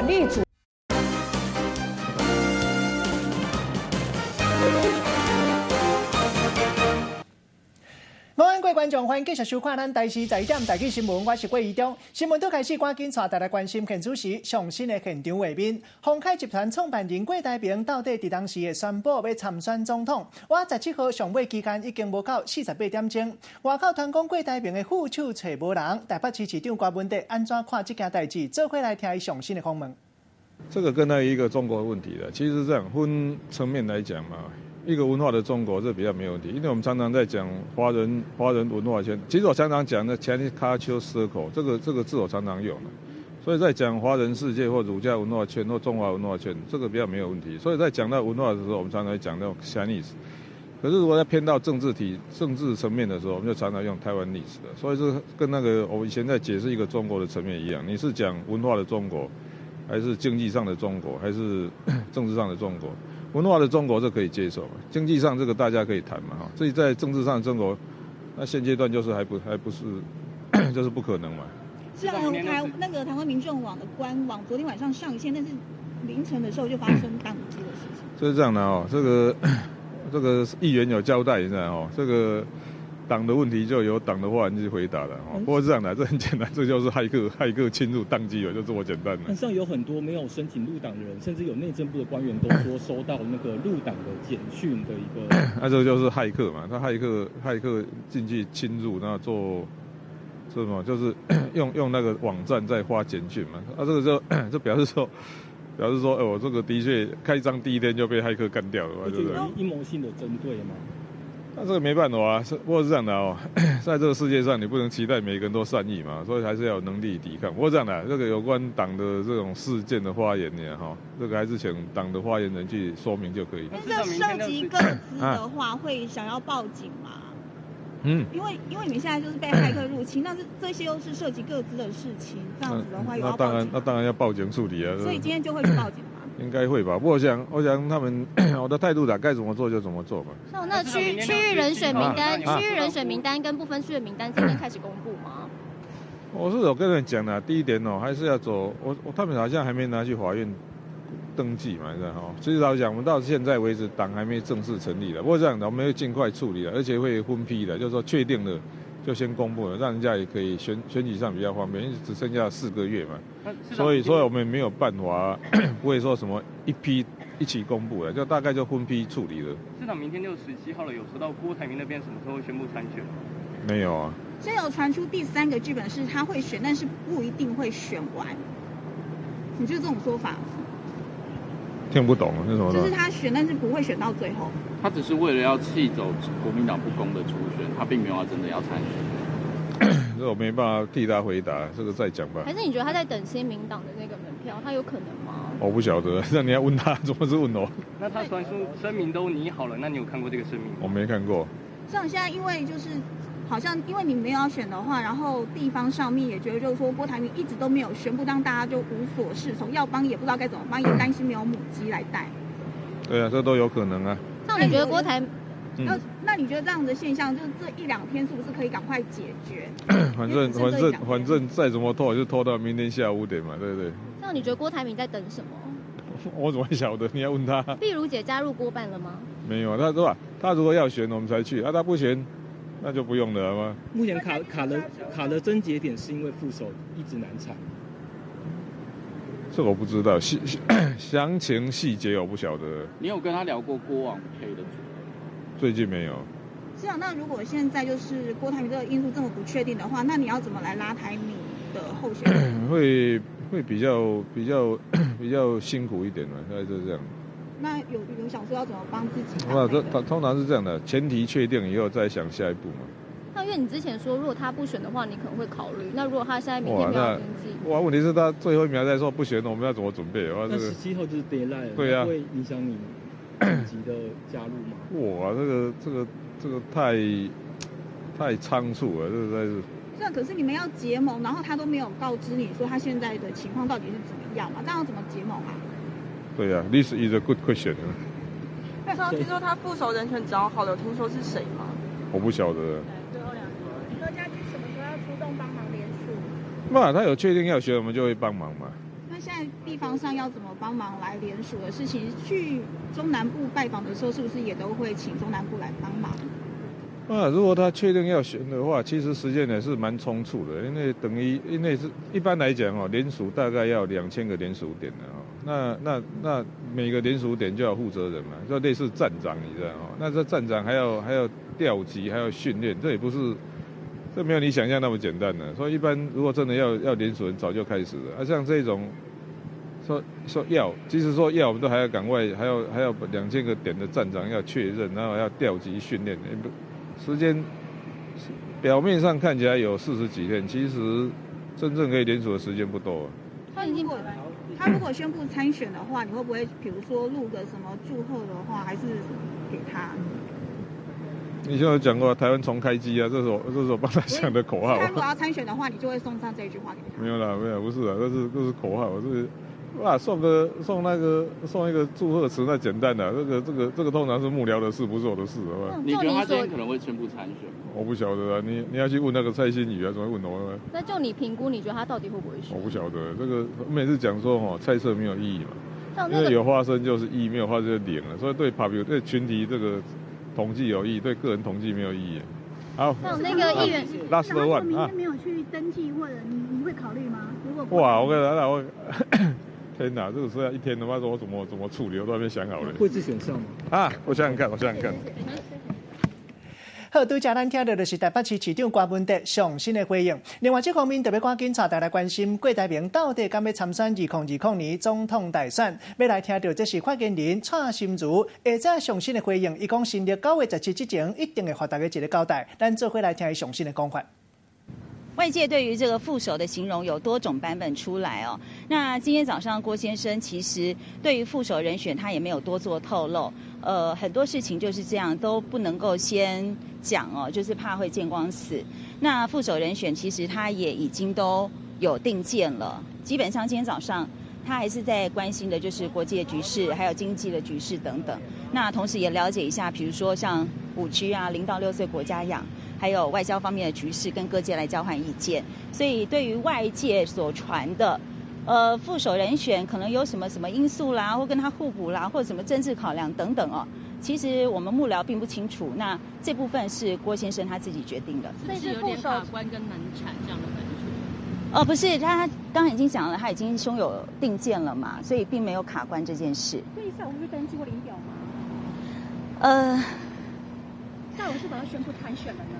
力主。午安，各位观众，欢迎继续收看咱台视11点台语新闻，我是郭怡中。新闻拄开始，赶紧带大家关心现此时上新的现场画面。鸿海集团创办人郭台铭到底伫当时会宣布欲参选总统？倚17号上尾期间已经无够48点钟。外口传讲郭台铭的副手揣无人，台北市市长柯文哲按怎看这件代志？做伙来听伊上新的访问。这个跟那一个中国问题了，其实这样分层面来讲嘛。一个文化的中国这比较没有问题，因为我们常常在讲华人文化圈，其实我常常讲的 Chinese Culture Circle 这个字我常常用的，所以在讲华人世界或儒家文化圈或中华文化圈，这个比较没有问题。所以在讲到文化的时候，我们常常讲到 Chinese，可是如果要偏到政治体政治层面的时候，我们就常常用 Taiwanese 的。所以这跟那个我以前在解释一个中国的层面一样，你是讲文化的中国，还是经济上的中国，还是政治上的中国？文化的中国这可以接受，经济上这个大家可以谈嘛哈。至于在政治上的中国，那现阶段就是还不是，就是不可能嘛。是啊，台湾民众网的官网昨天晚上上线，但是凌晨的时候就发生宕机的事情。就是这样的哦，这个议员有交代，你知道哦，这个党的问题就由党的发言人去回答了哦。不过这样的，这很简单，这就是骇客侵入宕机了，就这么简单了。但上有很多没有申请入党的人，甚至有内政部的官员都说收到那个入党的简讯的一个。那这个就是骇客嘛，他骇客进去侵入，然后做什么？就是用那个网站在发简讯嘛。啊，这个就表示说，哎，我这个的确开张第一天就被骇客干掉了，对不对？阴谋性的针对吗？那这个没办法啊，是不过是这样的哦，在这个世界上你不能期待每个人都善意嘛，所以还是要有能力抵抗。不过这样的，这个有关党的这种事件的发言呢，哈，这个还是请党的发言人去说明就可以。那这涉及个资的话，会想要报警吗？嗯，因为你们现在就是被骇客入侵，那是这些又是涉及个资的事情，这样子的话，那当然要报警处理啊。所以今天就会去报警吗？应该会吧，不过我想他们我的态度的，该怎么做就怎么做吧。那区域人选名单，区域人选名单跟不分区的名单今天开始公布吗？我是有跟人讲的，第一点哦，还是要走，我我他们好像还没拿去法院登记嘛，是吧？哈，其实老实讲，我们到现在为止，党还没正式成立的。不过这样的，我们会尽快处理的，而且会分批的，就是说确定了就先公布了，让人家也可以选举上比较方便，因为只剩下4个月嘛。所以我们没有办法，不会说什么一批一起公布的，就大概就分批处理了。市长明天就17号了，有收到郭台铭那边什么时候会宣布参选？没有啊。现在有传出第三个剧本是他会选，但是不一定会选完。你觉得这种说法？听不懂，那什么？就是他选，但是不会选到最后。他只是为了要气走国民党不公的初选，他并没有要真的要参选。这我没办法替他回答，这个再讲吧。还是你觉得他在等新民党的那个门票，他有可能吗？我不晓得，那你要问他，怎么是问我？那他传出声明都拟好了，那你有看过这个声明？我没看过。像现在因为就是好像因为你没有要选的话，然后地方上面也觉得就是说郭台铭一直都没有宣布，让大家就无所适从，要帮也不知道该怎么帮，也担心没有母鸡来带。对啊，这都有可能啊。那你觉得郭台？那你觉得这样的现象，就是这一两天是不是可以赶快解决？反正再怎么拖，就拖到明天下午5点嘛，对不对？那你觉得郭台铭在等什么？我怎么会晓得？你要问他。碧如姐加入郭办了吗？没有，他说他如果要选，我们才去；啊，他不选，那就不用了吗？目前卡了症结点，是因为副手一直难产。这我不知道，详情细节我不晓得。你有跟他聊过郭王配的组？最近没有。是啊，那如果现在就是郭台铭这个因素这么不确定的话，那你要怎么来拉抬你的候选人？会比较辛苦一点嘛，大概就是这样。那有想说要怎么帮自己？那这他通常是这样的，前提确定以后再想下一步嘛。那因为你之前说，如果他不选的话，你可能会考虑。那如果他现在明天没有登记，哇，问题是他最后一秒再说不选，我们要怎么准备？哇，那17号就是 deadline，对啊，会影响你紧急的加入吗？哇，这个太仓促了，这实在是。这可是你们要结盟，然后他都没有告知你说他现在的情况到底是怎么样嘛？这样要怎么结盟啊？对呀，This is a good question。听说他副手人选找好了，有听说是谁吗？我不晓得。最后两个，何家军什么时候要出动帮忙联署？那他有确定要选，我们就会帮忙嘛。那現在地方上要怎麼幫忙來聯署的事情，去中南部拜訪的時候，是不是也都會請中南部來幫忙？啊，如果他確定要選的話，其實時間也是蠻匆促的，因為等於因為是一般來講哦，聯署大概要2000個聯署點的哦，那每個聯署點就要負責人嘛，就類似站長，你知道哦？那這站長還要調集，還要訓練，這也不是，這沒有你想象那麼簡單的。所以一般如果真的要聯署人，早就開始了。啊，像這種說要，即使說要，我們都還要趕快，還要2000個點的站長要確認，然後要調集訓練。時間表面上看起來有40幾天，其實真正可以聯署的時間不多。他如果宣布參選的話，你會不會比如說錄個什麼祝賀的話，還是給他？你現在有講過台灣重開機啊，這是我幫他想的口號。他如果要參選的話，你就會送上這句話給他？沒有啦，沒有，不是啊，這是口號，我是哇送一個祝賀詞，那簡單的，這個通常是幕僚的事，不是我的事，好吧？你覺得他今天可能會宣布參選嗎？我不曉得啊，你要去問那個蔡心宇啊，怎麼會問我呢？那就你評估，你覺得他到底會不會選？我不曉得，這個每次講說吼，猜測沒有意義嘛，因為有發生就是一，沒有發生就零了，所以對 popular 對群體這個統計有意義，對個人統計沒有意義。好，那那個議員，last one 啊，明天沒有去登記，或者你會考慮嗎？如果哇，我跟你講，我天哪，這個是要一天的話，我怎麼處理，我都還沒想好嘞。會是選項嗎？啊，我想想看，我想想看。好，拄才咱聽到的是台北市市長郭文哲上新的回應。另外，這方面特別趕緊帶大家來關心郭台銘到底敢欲參選2020年總統大選？欲來聽著這是發言人蔡心如，下早上新的回應，伊講新曆9月17之前一定會予大家一個交代。咱做伙來聽伊上新的講法。外界對於這個副手的形容有多種版本出來哦。那今天早上郭先生其實對於副手人選他也沒有多做透露。很多事情就是這樣，都不能夠先講哦，就是怕會見光死。那副手人選其實他也已經都有定見了，基本上今天早上他還是在關心的就是國際的局勢，還有經濟的局勢等等。那同時也了解一下，比如說像5G 啊，0到6歲國家養。還有外交方面的局勢，跟各界來交換意見。所以對於外界所傳的，副手人選可能有什麼什麼因素啦，或跟他互補啦，或者什麼政治考量等等哦，其實我們幕僚並不清楚。那這部分是郭先生他自己決定的。所以是有點卡關跟難產這樣的感覺。哦，不是，他剛剛已經講了，他已經胸有定見了嘛，所以並沒有卡關這件事。所以下午會登記或領表嗎？下午是否要宣布參選了呢？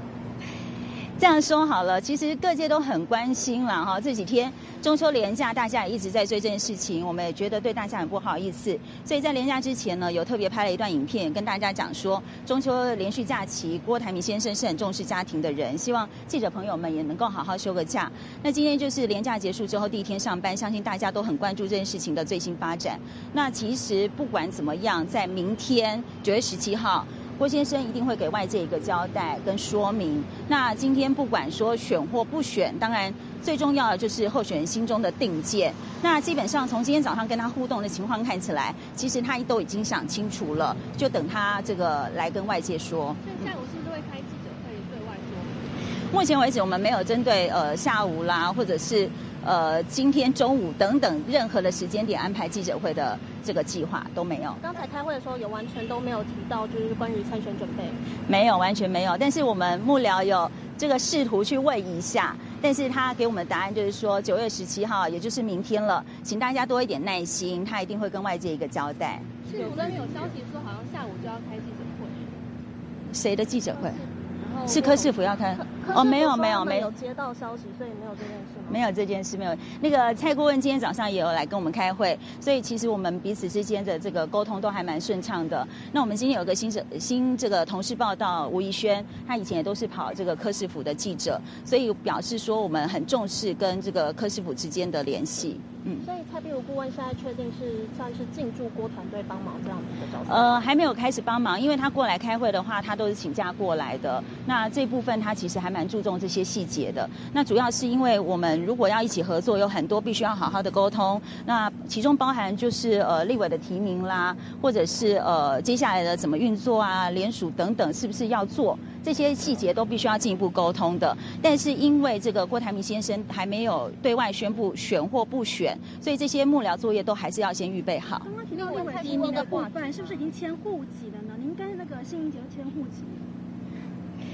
這樣說好了，其實各界都很關心啦，哈。這幾天中秋連假，大家也一直在追這件事情，我們也覺得對大家很不好意思，所以在連假之前呢，有特別拍了一段影片，跟大家講說，中秋連續假期，郭台銘先生是很重視家庭的人，希望記者朋友們也能夠好好休個假。那今天就是連假結束之後第一天上班，相信大家都很關注這件事情的最新發展。那其實不管怎麼樣，在明天9月17號。郭先生一定會給外界一個交代跟說明。那今天不管說選或不選，當然最重要的就是候選人心中的定見。那基本上從今天早上跟他互動的情況看起來，其實他都已經想清楚了，就等他這個來跟外界說。所以下午是不是會開記者會對外說？目前為止，我們沒有針對下午啦，或者是今天中午等等任何的時間點安排記者會的這個計劃都沒有。剛才開會的時候也完全都沒有提到，就是關於參選準備。沒有，完全沒有。但是我們幕僚有這個試圖去問一下，但是他給我們的答案就是說9月17號，也就是明天了，請大家多一點耐心，他一定會跟外界一個交代。是，昨天有消息說好像下午就要開記者會。誰的記者會？是柯市府要開？哦，沒有沒有沒有接到消息，所以沒有這件事嗎？沒有這件事，沒有。那個蔡顧問今天早上也有來跟我們開會，所以其實我們彼此之間的這個溝通都還蠻順暢的。那我們今天有個新這個同事報到，吳怡萱，他以前也都是跑這個柯市府的記者，所以表示說我們很重視跟這個柯市府之間的聯繫。嗯，所以蔡壁如顧問現在確定是算是進駐郭團隊幫忙這樣子的角色。還沒有開始幫忙，因為他過來開會的話，他都是請假過來的。那這部分他其實還蠻注重這些細節的。那主要是因為我們如果要一起合作，有很多必須要好好的溝通。那其中包含就是立委的提名啦，或者是接下来的怎么运作啊、联署等等，是不是要做这些细节都必须要进一步沟通的。但是因为这个郭台铭先生还没有对外宣布选或不选，所以这些幕僚作业都还是要先预备好。刚刚提到立委提名的部分，是不是已经迁户籍了呢？您跟那个欣怡姐都迁户籍了？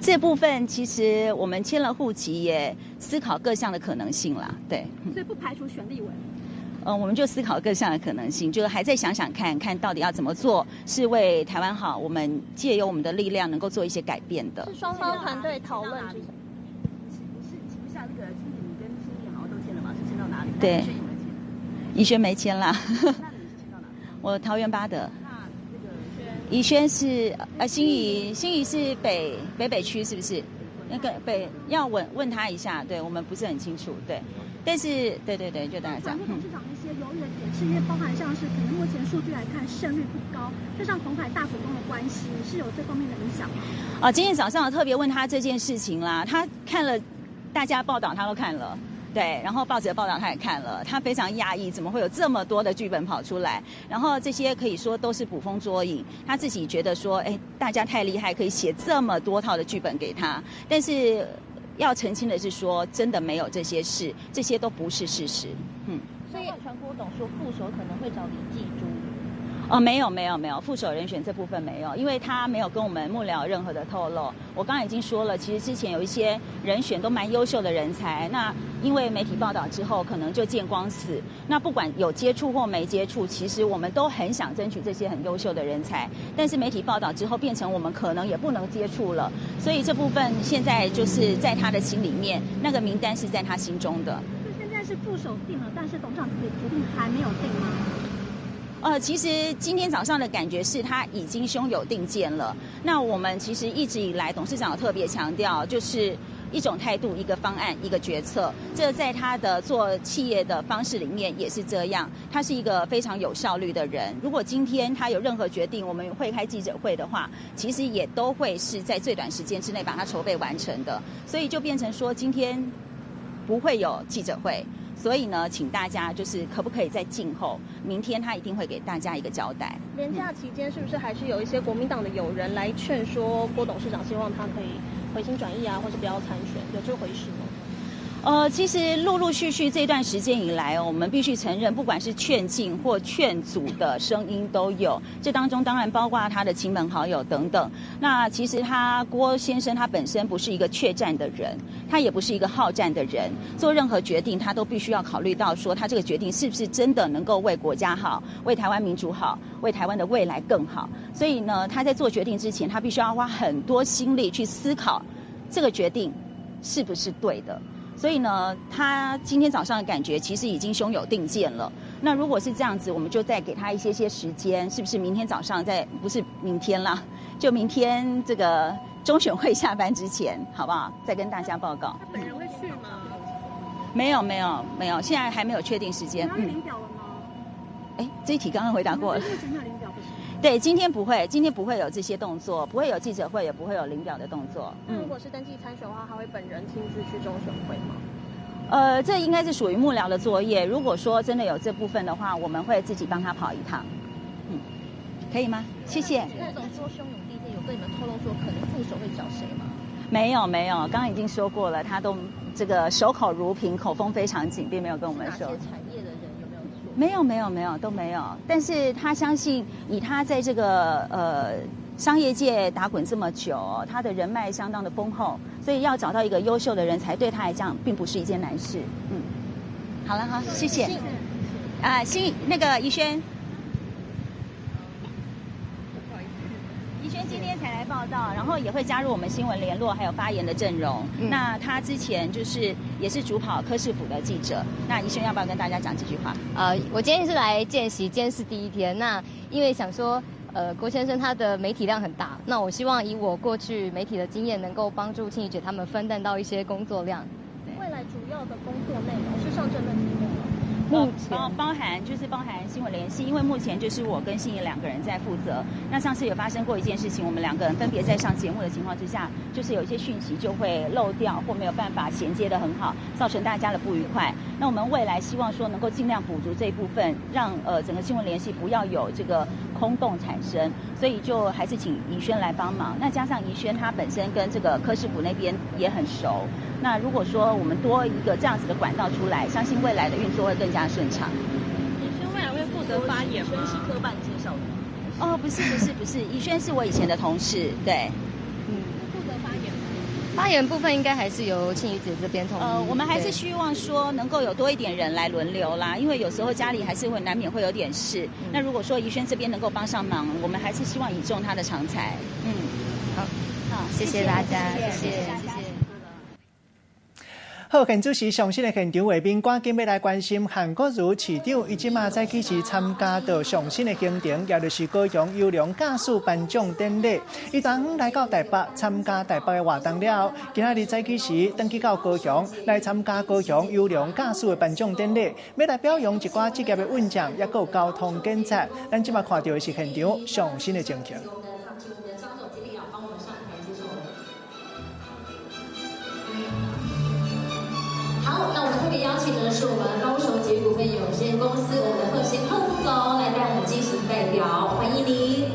这部分其实我们签了户籍，也思考各项的可能性啦，对。所以不排除选立委。我们就思考各项的可能性，就是还在想想看看到底要怎么做是为台湾好，我们借由我们的力量能够做一些改变的。是双方团队讨论。是请问下那个清你跟欣怡好像都签了吗？是签到哪里？对，宜萱没签啦。那你是签到哪？我桃园八德。宜萱是欣怡，欣怡是北北区是不是？那个北要问问他一下，对我们不是很清楚，对。但是对对对，就大概这样。董事长一些犹豫的点，是因为包含像是可能目前数据来看胜率不高，加上鸿海大股东的关系，是有这方面的影响吗？啊，今天早上我特别问他这件事情啦，他看了大家报道，他都看了。对，然后报纸的报道他也看了，他非常讶异，怎么会有这么多的剧本跑出来？然后这些可以说都是捕风捉影，他自己觉得说，哎，大家太厉害，可以写这么多套的剧本给他。但是要澄清的是说，真的没有这些事，这些都不是事实。嗯。所以传郭董说副手可能会找李济珠。哦，没有没有没有，副手人选这部分没有，因为他没有跟我们幕僚任何的透露。我刚刚已经说了，其实之前有一些人选都蛮优秀的人才，那因为媒体报道之后，可能就见光死。那不管有接触或没接触，其实我们都很想争取这些很优秀的人才，但是媒体报道之后，变成我们可能也不能接触了。所以这部分现在就是在他的心里面，那个名单是在他心中的。就现在是副手定了，但是董事长自己决定还没有定吗？其实今天早上的感觉是他已经胸有定见了。那我们其实一直以来，董事长有特别强调，就是一种态度、一个方案、一个决策。这在他的做企业的方式里面也是这样。他是一个非常有效率的人。如果今天他有任何决定，我们会开记者会的话，其实也都会是在最短时间之内把它筹备完成的。所以就变成说，今天不会有记者会。所以呢，请大家就是可不可以再静候，明天他一定会给大家一个交代。连假期间是不是还是有一些国民党的友人来劝说郭董事长，希望他可以回心转意啊，或是不要参选，有这回事吗？其实陆陆续续这段时间以来，我们必须承认，不管是劝进或劝阻的声音都有。这当中当然包括他的亲朋好友等等。那其实他郭先生他本身不是一个怯战的人，他也不是一个好战的人。做任何决定，他都必须要考虑到说，他这个决定是不是真的能够为国家好、为台湾民主好、为台湾的未来更好。所以呢，他在做决定之前，他必须要花很多心力去思考这个决定是不是对的。所以呢，他今天早上的感觉其实已经胸有定见了。那如果是这样子，我们就再给他一些些时间，是不是明天早上再，不是明天啦，就明天这个中选会下班之前，好不好？再跟大家报告。他本人会去吗？没有没有没有，现在还没有确定时间。嗯。领表了吗？哎，这一题刚刚回答过了。目前没有领表不是？对，今天不会，今天不会有这些动作，不会有记者会，也不会有领表的动作。那如果是登记参选的话，他会本人亲自去中选会吗？这应该是属于幕僚的作业。如果说真的有这部分的话，我们会自己帮他跑一趟。嗯，可以吗？谢谢。那种说汹涌地震有对你们透露说可能副手会找谁吗？没有没有，刚刚已经说过了，他都这个守口如瓶，口风非常紧，并没有跟我们说。哪些产业的人有没有说？没有没有没有都没有。但是他相信，以他在这个商业界打滚这么久，他的人脉相当的丰厚，所以要找到一个优秀的人才，对他来讲并不是一件难事。嗯，好了好，谢谢。啊，那个宜萱。宜萱今天才来报道，然后也会加入我们新闻联络还有发言的阵容。那他之前就是也是主跑柯市府的记者。那宜萱要不要跟大家讲几句话？我今天是来见习，今天是第一天。那因为想说，郭先生他的媒体量很大，那我希望以我过去媒体的经验，能够帮助庆怡姐他们分担到一些工作量。未来主要的工作内容是上政论节目吗？目前包含新闻联系，因为目前就是我跟欣怡两个人在负责。那上次有发生过一件事情，我们两个人分别在上节目的情况之下，就是有一些讯息就会漏掉或没有办法衔接得很好，造成大家的不愉快。那我們未來希望說能夠盡量補足這一部分，讓整個新聞聯繫不要有這個空洞產生，所以就還是請宜萱來幫忙。那加上宜萱她本身跟這個柯市府那邊也很熟，那如果說我們多一個這樣子的管道出來，相信未來的運作會更加順暢。宜萱未來會負責發言嗎？是柯辦介紹的？哦，不是不是不是，宜萱是我以前的同事，對。負責發言嗎？發言部分應該還是由慶瑜姐這邊統一。我們還是希望說能夠有多一點人來輪流啦，因為有時候家裡還是會難免會有點事。那如果說宜萱這邊能夠幫上忙，我們還是希望倚重她的長才。嗯，好，好，謝謝大家，謝謝，謝謝。好，現主時上新的現場畫面，趕緊欲來關心韓國瑜市長，伊這馬早起時參加著上新的行程，也就是高雄優良駕駛頒獎典禮。伊昨昏來到台北參加台北的活動了後，今仔日早起時轉去到高雄來參加高雄優良駕駛的頒獎典禮，欲來表揚一寡職業的運將，抑閣有交通警察。咱這馬看著的是現場上新的情形。好，那我們特別邀請的是我們高雄捷股份有限公司我們的賀新賀副總來帶我們進行代表，歡迎您。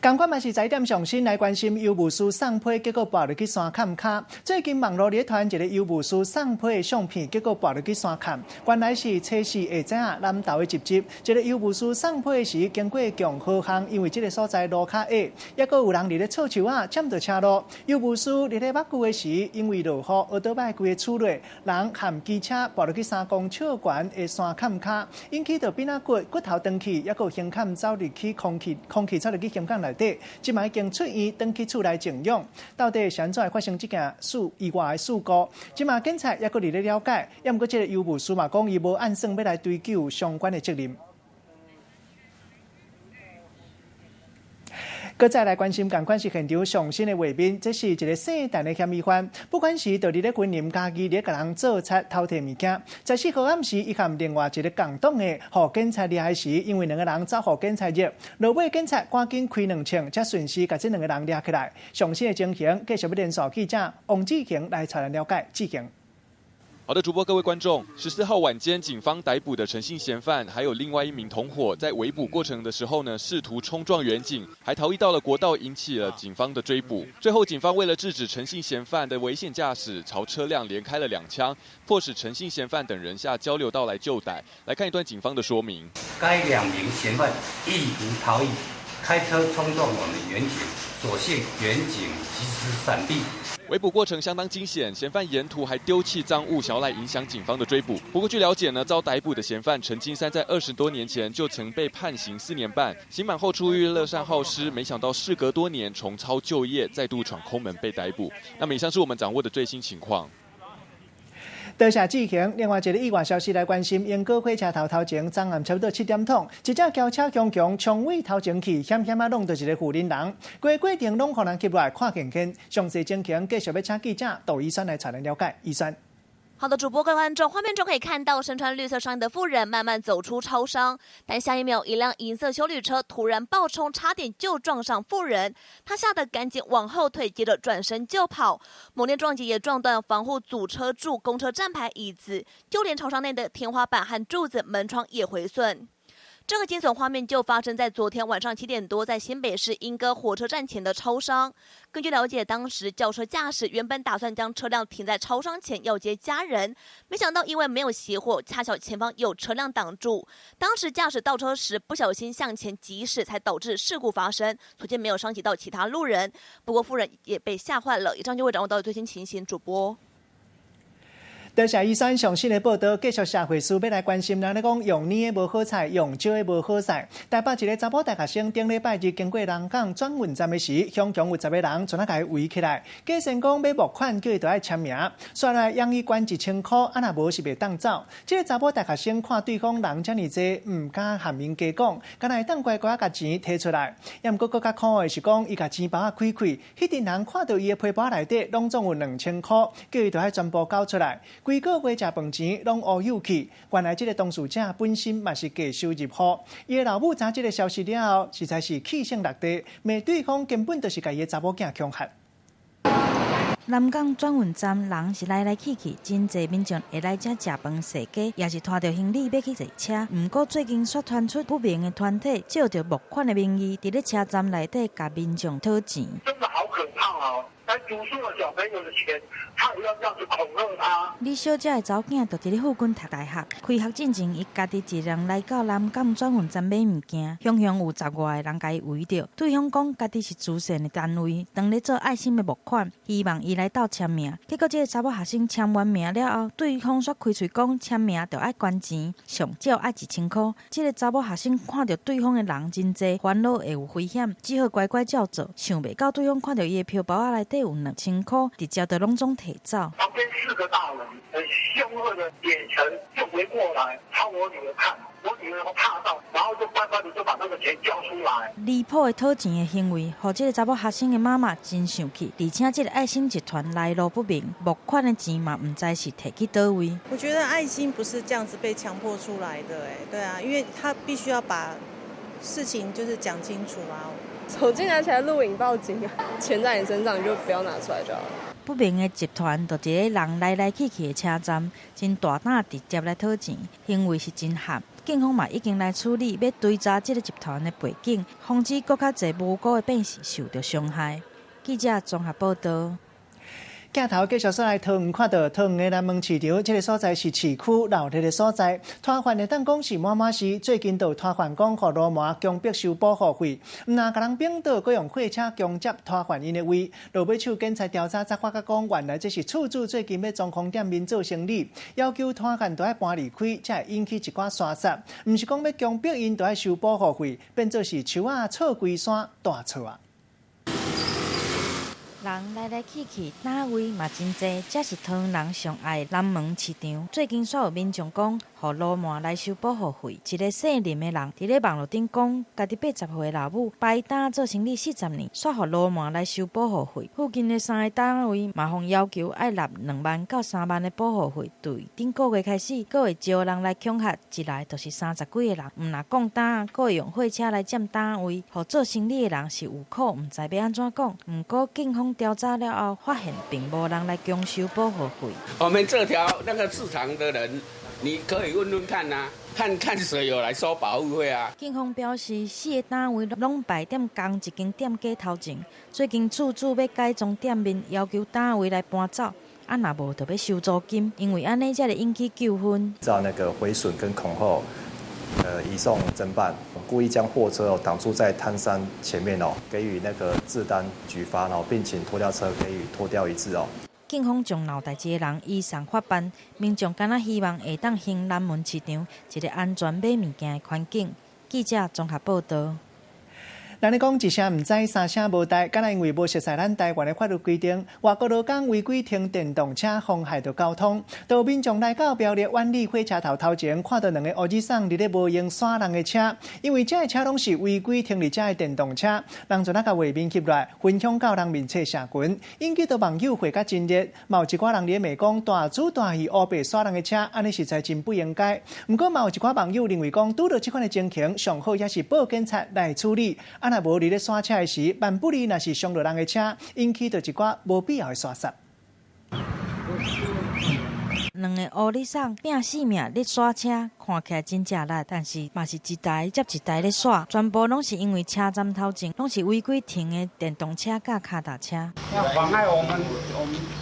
仝款嘛是在點上新來關心郵務師送批，結果跋落去山崁跤。最近網路咧傳一个郵務師送批的相片，結果跋落去山崁。原來是初四下早啊，南投的集集，一个郵務師送批時經過共和巷，因為這个所在路較矮，抑閣有人佇咧錯樹仔，占著車路。郵務師佇咧目久的時，因為落雨，烏倒擺規个厝內，人和機車跋落去3公尺懸的山崁跤，引起著邊仔骨骨頭斷去，抑閣胸坎走入去空氣，空氣走入去胸坎內。這擺已經出院，轉去厝內靜養。到底是按怎會發生這件事意外的事故？這擺警察猶閣佇咧了解，猶毋過這个郵務師嘛講，伊無按算欲來追究相關的責任。閣再來關心仝款是現場上新的畫面，這是一个聖誕的嫌疑犯，不管是佇咧雲林嘉義咧共人做賊偷提物件，14號暗時，伊和另外一个共黨的予警察掠時，因為兩个人走予警察入，落尾警察趕緊開兩槍，才順勢共這兩个人掠起來。上新的情形，繼續欲連線記者王志恒來帶咱了解。志恒。好的，主播各位觀眾，14號晚間，警方逮捕的陳姓嫌犯，還有另外一名同夥，在圍捕過程的時候呢，試圖衝撞員警，還逃逸到了國道，引起了警方的追捕。最後，警方為了制止陳姓嫌犯的危險駕駛，朝車輛連開了2槍，迫使陳姓嫌犯等人下交流道來救逮。來看一段警方的說明：該2名嫌犯意圖逃逸，開車衝撞我們員警，所幸員警及時閃避。圍捕過程相當驚險，嫌犯沿途還丟棄贓物，想要來影響警方的追捕。不過據了解呢，遭逮捕的嫌犯陳金山在20多年前就曾被判刑4年半，刑滿後出獄樂善好施，沒想到事隔多年重操舊業，再度闖空門被逮捕。那麼以上是我們掌握的最新情況。多謝志恒。另外一个意外消息來關心，鶯歌火車頭頭前，昨暗差不多7點鐘，一隻轎車強強衝位頭前去，險險仔挵著一个婦人人，規過程攏予人翕落來看見見。詳細情形繼續欲請記者杜怡萱來帶咱了解。怡萱。好的，主播各位觀眾，畫面中可以看到身穿綠色上衣的婦人慢慢走出超商，但下一秒，一輛銀色休旅車突然暴衝，差點就撞上婦人，她嚇得趕緊往後退，接着轉身就跑。猛烈撞擊也撞斷防護阻車柱、公車站牌、椅子，就連超商內的天花板和柱子、門窗也毀損。這個驚悚畫面就發生在昨天晚上7點多，在新北市鶯歌火車站前的超商。根據了解，當時轎車駕駛原本打算將車輛停在超商前要接家人，沒想到因為沒有熄火，恰巧前方有車輛擋住。當時駕駛倒車時不小心向前疾駛，才導致事故發生，所幸沒有傷及到其他路人。不過婦人也被嚇壞了。以上就會掌握到最新情形，主播。多謝醫生上新的報道，繼續社會事欲來關心。人咧講用奶的無好菜，用石的無好勢。台北一个查某大學生頂禮拜日經過龍崗轉運站的時，雄雄有10个人全仔共伊圍起來，假先講欲募款，叫伊著愛簽名。煞來讓伊捐1000箍，啊若無是袂當走。這个查某大學生看對方人遮爾濟，毋敢含𪜶加講，干焦會當乖乖共錢提出來。猶毋過閣較可惡的是講，伊共錢包仔開開，彼陣人看著伊的皮包內底攏總有2000箍，叫伊著愛全部交出來。規个月食飯錢攏烏有去。原來這个當事者本身嘛是低收入戶，伊的老母知這个消息了後，實在是氣性落地，罵對方根本就是共伊的查某囝恐嚇。南港轉運站人是來來去去，真濟民眾會來遮食飯、踅街，也是拖著行李欲去坐車。毋過最近煞傳出不明的團體借著募款的名義，佇咧車站內底共民眾討錢。真的好可怕哦！來讀書的小朋友的錢，他也要這樣子恐嚇他。李小姐的查某囝就佇咧附近讀大學，開學進前，伊家己一人來到南港轉運站買物件，雄雄有十外个人共伊圍著。對方講家己是慈善的單位，當咧做愛心的募款，希望伊來鬥簽名。結果這个查某學生簽完名了後，對方煞開喙講簽名就愛捐錢，上少愛1000箍。這个查某學生看著對方的人真濟，煩惱會有危險，只好乖乖照做。想袂到對方看著伊的皮包仔內底有2000箍，直接就攏總提走。旁邊四個大人很兇惡的眼神就圍過來，朝我女兒看，我女兒怕到，然後就乖乖的就把那個錢交出來。離譜的討錢的行為，予這个查某學生的媽媽真生氣，而且這个愛心集團來路不明，募款的錢嘛毋知是提去佗位。我覺得愛心不是這樣子被強迫出來的，欸，對啊，因為他必須要把事情就是講清楚啊。手機拿起來錄影報警啊！錢在你身上，你就不要拿出來就好了。不明的集團就佇咧人來來去去的車站，真大膽直接來討錢，行為是真悍。警方嘛已經來處理，欲追查這个集團的背景，防止閣較濟無辜的百姓受著傷害。記者綜合報導。鏡頭繼續煞來桃園，看著桃園的南門市場，這个所在是市區鬧熱的所在。攤販會當講是滿滿是，最近就有攤販講，予流氓強迫收保護費，毋但共人反倒，閣用貨車強佔攤販𪜶的位。落尾手警察調查才發覺講，原來這是厝主最近欲裝潢店面做生理，要求攤販都愛搬離開，才會引起一寡沙殺。毋是講欲強迫𪜶都愛收保護費，變做是樹仔錯規山大錯啊！人來來去去，攤位嘛真濟，這是桃園人上愛的南門市場。最近煞有民眾講，予流氓來收保護費。一个姓林的人，佇咧網路頂講，家己80歲的老母擺攤做生意40年，煞予流氓來收保護費。附近的三个攤位嘛，予要求愛納2萬到3萬的保護費。對頂個月開始，閣會招人來恐嚇，一來就是30幾个人，毋但講單，閣會用貨車來佔攤位，予做生意的人是有苦毋知欲按怎講。毋過警方調查了後，發現並無人來強收保護費。我們這條那個市場的人，你可以問問看啊，看看誰有來收保護費啊？警方表示，四个單位攏擺佇仝一間店家頭前。最近厝主欲改裝店面，要求攤位來搬走，啊，若無就欲收租金。因為按呢才會引起糾紛。造那個毀損跟恐嚇，移送偵辦，故意將貨車哦擋住在攤商前面哦，給予那個治單舉發，然後並請拖吊車給予拖吊一致哦。警方將鬧代誌的人移送法辦，民眾敢若希望會當還南門市場一个安全買物件的環境。記者綜合報導。人咧講一聲毋知，三聲無代，敢若因為無熟似咱台灣的法律規定，外國勞工違規停電動車，妨害著交通。就有民眾來到苗栗苑裡火車頭頭前，看著兩个烏子桑佇咧無閒徙人的車，因為這个車攏是違規停佇遮的電動車，人就那共畫面翕落來，分享到人面冊社群，引起著網友話甲真熱。嘛有一寡人佇咧罵講大主大意烏白徙人的車，按呢實在真不應該。毋過嘛有一寡網友認為講，拄著這款的情形，上好也是報警察來處理。啊，若無佇咧徙車的時，萬不利若是傷著人的車，引起著一寡無必要的沙殺。兩个烏日送拚死命咧徙車，看起來真食力，但是嘛是一台接一台咧徙，全部攏是因為車站頭前攏是違規停的電動車佮跤踏車。要妨礙我們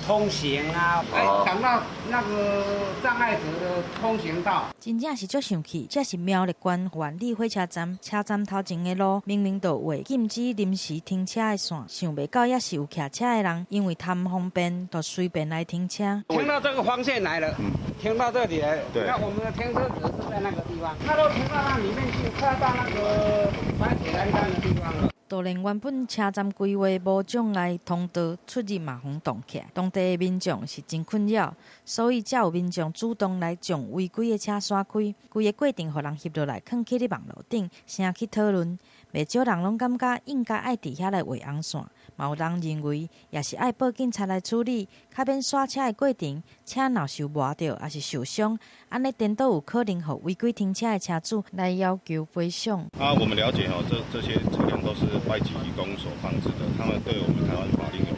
通行啊！哎，擋到那個障礙者的通行道。真正是足生氣，這是苗栗縣苑裡火車站，車站頭前的路明明就畫禁止臨時停車的線，想袂到猶是有騎車的人，因為貪方便，就隨便來停車。停到這個黃線來了，停到這裡來了。那我們的停車格是在那個地方，他都停到那裡面去，快到那個白鐵欄杆的地方了。就連原本車站規劃無障礙通道出入嘛，予擋起來，當地的民眾是真困擾，所以才有民眾主動來將違規的車徙開。規个過程予人翕落來，囥去咧網路頂，聲去討論。袂少人攏感覺應該愛佇遐來畫紅線，嘛有人認為也是愛報警察來處理，較免徙車的過程，車若受磨著，抑是受傷，按呢顛倒有可能予違規停車的車主來要求賠償。啊，我們了解哦，這些車輛都是外籍移工所放置的，他們對我們台灣法令有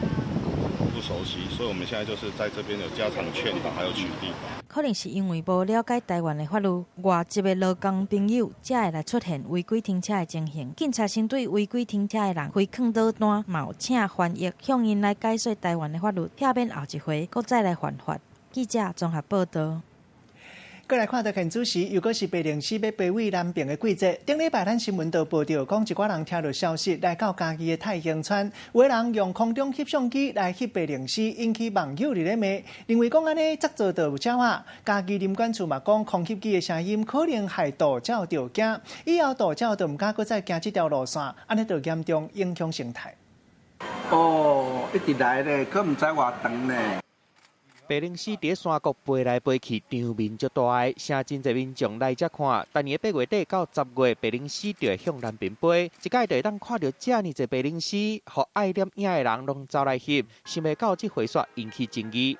不熟悉，所以我們現在就是在這邊有加強勸導，還有取締。可能是因為無了解台灣的法律，外籍的勞工朋友才會來出現違規停車的情形。警察先對違規停車的人開勸導單，嘛有請翻譯向𪜶來解說台灣的法律，避免後一回閣再來犯法。記者綜合報道。閣來看著現主時，又閣是白靈絲欲飛往南爿的季節。頂禮拜咱新聞都報著，講一寡人聽著消息來到嘉義的太興村，有的人用空中翕相機來翕白靈絲，引起網友佇咧罵，認為講按呢捏造著有鳥仔。嘉義林管處嘛講，空翕機的聲音可能害渡鳥著驚，以後渡鳥就毋敢閣再行這條路線，按呢就嚴重影響生態。哦，一直來咧，閣毋知偌長呢。白靈絲佇山谷飛來飛去，場面足大个，誠真濟民眾來遮看。逐年8月底到10月，白靈絲就會向南邊飛，這擺就會當看著遮爾濟白靈絲，予愛攝影的人攏走來翕，想袂到這回煞引起爭議。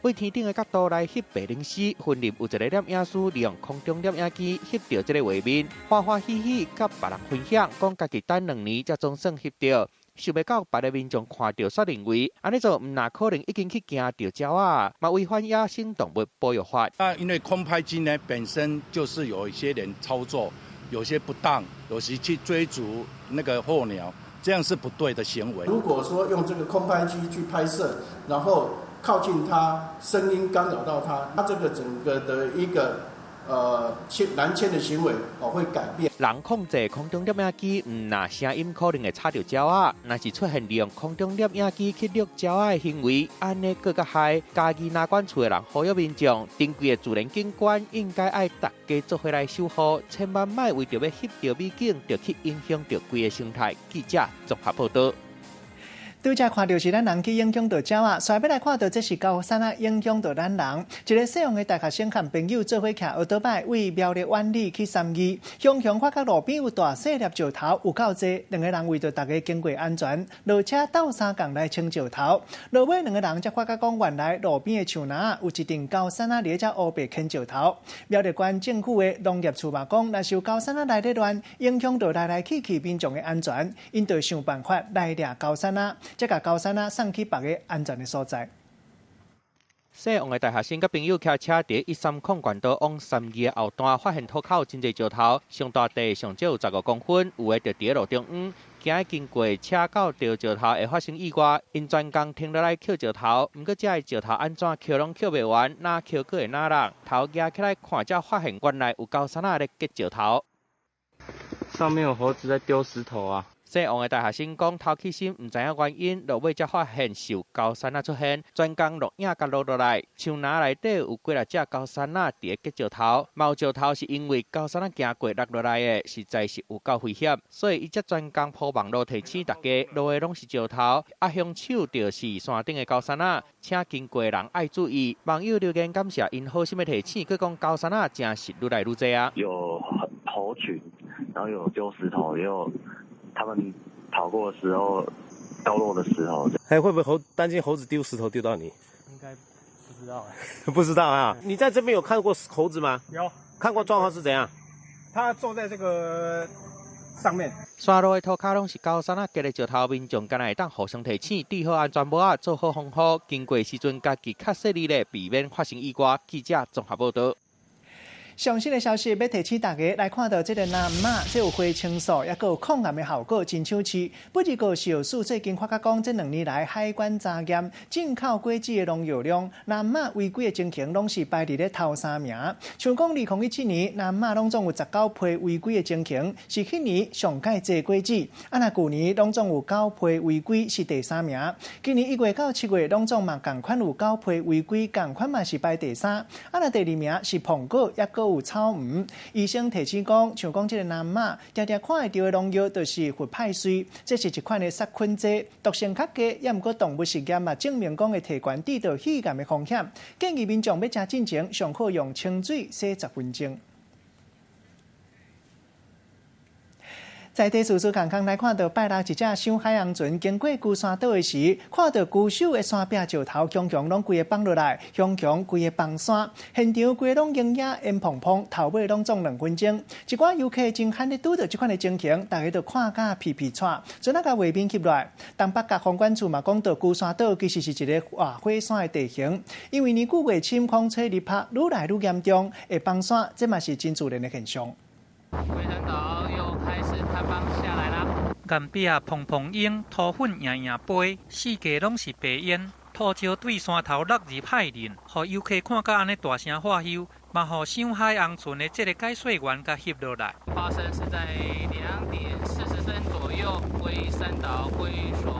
對天頂的角度來翕白靈絲，雲林有一個攝影師利用空中攝影機翕著這個畫面，歡歡喜喜佮別人分享，講家己等兩年才總算翕著。想袂到別个民眾看著煞認為，按呢做毋若可能已經去驚著鳥仔，嘛違反野生動物保育法。那因為空拍機呢，本身就是有一些人操作，有些不當，有時去追逐那個候鳥，這樣是不對的行為。如果說用這個空拍機去拍攝，然後靠近它，聲音干擾到它，它這個整個的一個。遷南遷的行為哦會改變。人控制空中攝影機，毋若聲音可能會吵著鳥仔，若是出現利用空中攝影機去掠鳥仔的行為，按呢閣較害。嘉義林管處的人呼籲民眾，珍貴的自然景觀應該愛大家做伙來守護，千萬莫為著欲翕著美景，就去影響著規个生態。記者綜合報道。拄才看著是咱人去影響著鳥仔，煞欲來看著這是高山仔影響著咱人。一个西王的大學生和朋友做伙騎歐多擺，為苗栗苑里去三義，雄雄發覺路邊有大細粒石頭，有夠濟。兩个人為著大家經過安全，落車鬥相共來清石頭。落尾兩个人才發覺講，原來路邊的樹林有一陣高山仔佇遮烏白牽石頭。苗栗縣政府的農業處嘛講，若是有高山仔來咧亂，影響著來來去去民眾的安全，𪜶就想辦法來掠高山仔。才共高山仔送去別个安全的所在。西王的大學生佮朋友騎車佇130縣道往三義的後段，發現塗跤有真濟石頭，上大塊上少有15公分，有的就佇路中央，驚經過車到著石頭會發生意外，𪜶專工停落來抾石頭，毋過這个石頭按怎抾攏抾袂完，若抾閣會若落，頭舉起來看，才發現原來有高山仔咧結石頭。上面有猴子在丟石頭啊！西王的大學生講，頭起先毋知影原因，落尾才發現是有高山仔出現，專工錄影共錄落來。樹林內底有幾若隻高山仔佇咧結石頭，嘛有石頭是因為高山仔行過落落來的，實在是有夠危險，所以伊才專工鋪網路提醒大家，路的攏是石頭，啊，兇手就是山頂的高山仔，請經過的人愛注意。網友留言感謝𪜶好心的提醒，閣講高山仔真是愈來愈濟啊。有猴群，然後有丟石頭，也有他們跑過的時候掉落的石頭。哎，會不會猴擔心猴子丟石頭丟到你？應該不知道哎。不知道啊？你在這邊有看過猴子嗎？有。看過狀況是怎樣？他坐在這個上面。山路的塗跤攏是高山仔結的石頭，民眾敢若會當互相提醒，戴好安全帽仔，做好防護，經過時陣家己較細膩咧，避免發生意外。記者綜合報道。上新的消息，欲提醒大家來看著這个南馬，這有花青素，抑閣有抗癌的效果，真搶市。不過食藥署最近發覺講，這兩年來海關查驗進口果子的農藥量，南馬違規的情形攏是排佇咧頭三名。像講2017年，南馬攏總有19批違規的情形，是彼年上蓋濟果子。啊，若舊年攏總有九批違規，是第三名。今年1月到7月，攏總嘛仝款有九批違規，仝款嘛是排第三。啊，若第二名是蘋果，抑閣有草莓。醫生提醒講，像講這个南馬，定定看會著的農藥就是氟派瑞，這是一款的殺菌劑，毒性較低，抑毋過動物實驗嘛證明講會提懸致著肺癌的風險。建議民眾欲食進前，上好用清水洗10分鐘。在地事事空空來看到拜六一隻小海洋船經過龜山島的時，看到龜首的山壁石頭，雄雄攏規个放落來，雄雄規个崩山，現場規個攏烏煙煙蓬蓬，頭尾攏總兩分鐘。一寡遊客真罕咧拄著這款的情形，大家都看甲皮皮掣，陣仔共畫面翕落來。東北角風管處嘛講到，龜山島其實是一个活火山的地形，因為年久月深，風吹日曬，愈來愈嚴重，會崩山，這嘛是真自然的現象。龜山島又開始坍方下來啦！岩壁蓬蓬湧，塗粉贏贏飛，四界攏是白煙，塗石對山頭落入海裡，予遊客看甲按呢大聲喝唏，嘛予賞海紅船的這个解說員共翕落來。發生是在2點40分左右，龜山島龜首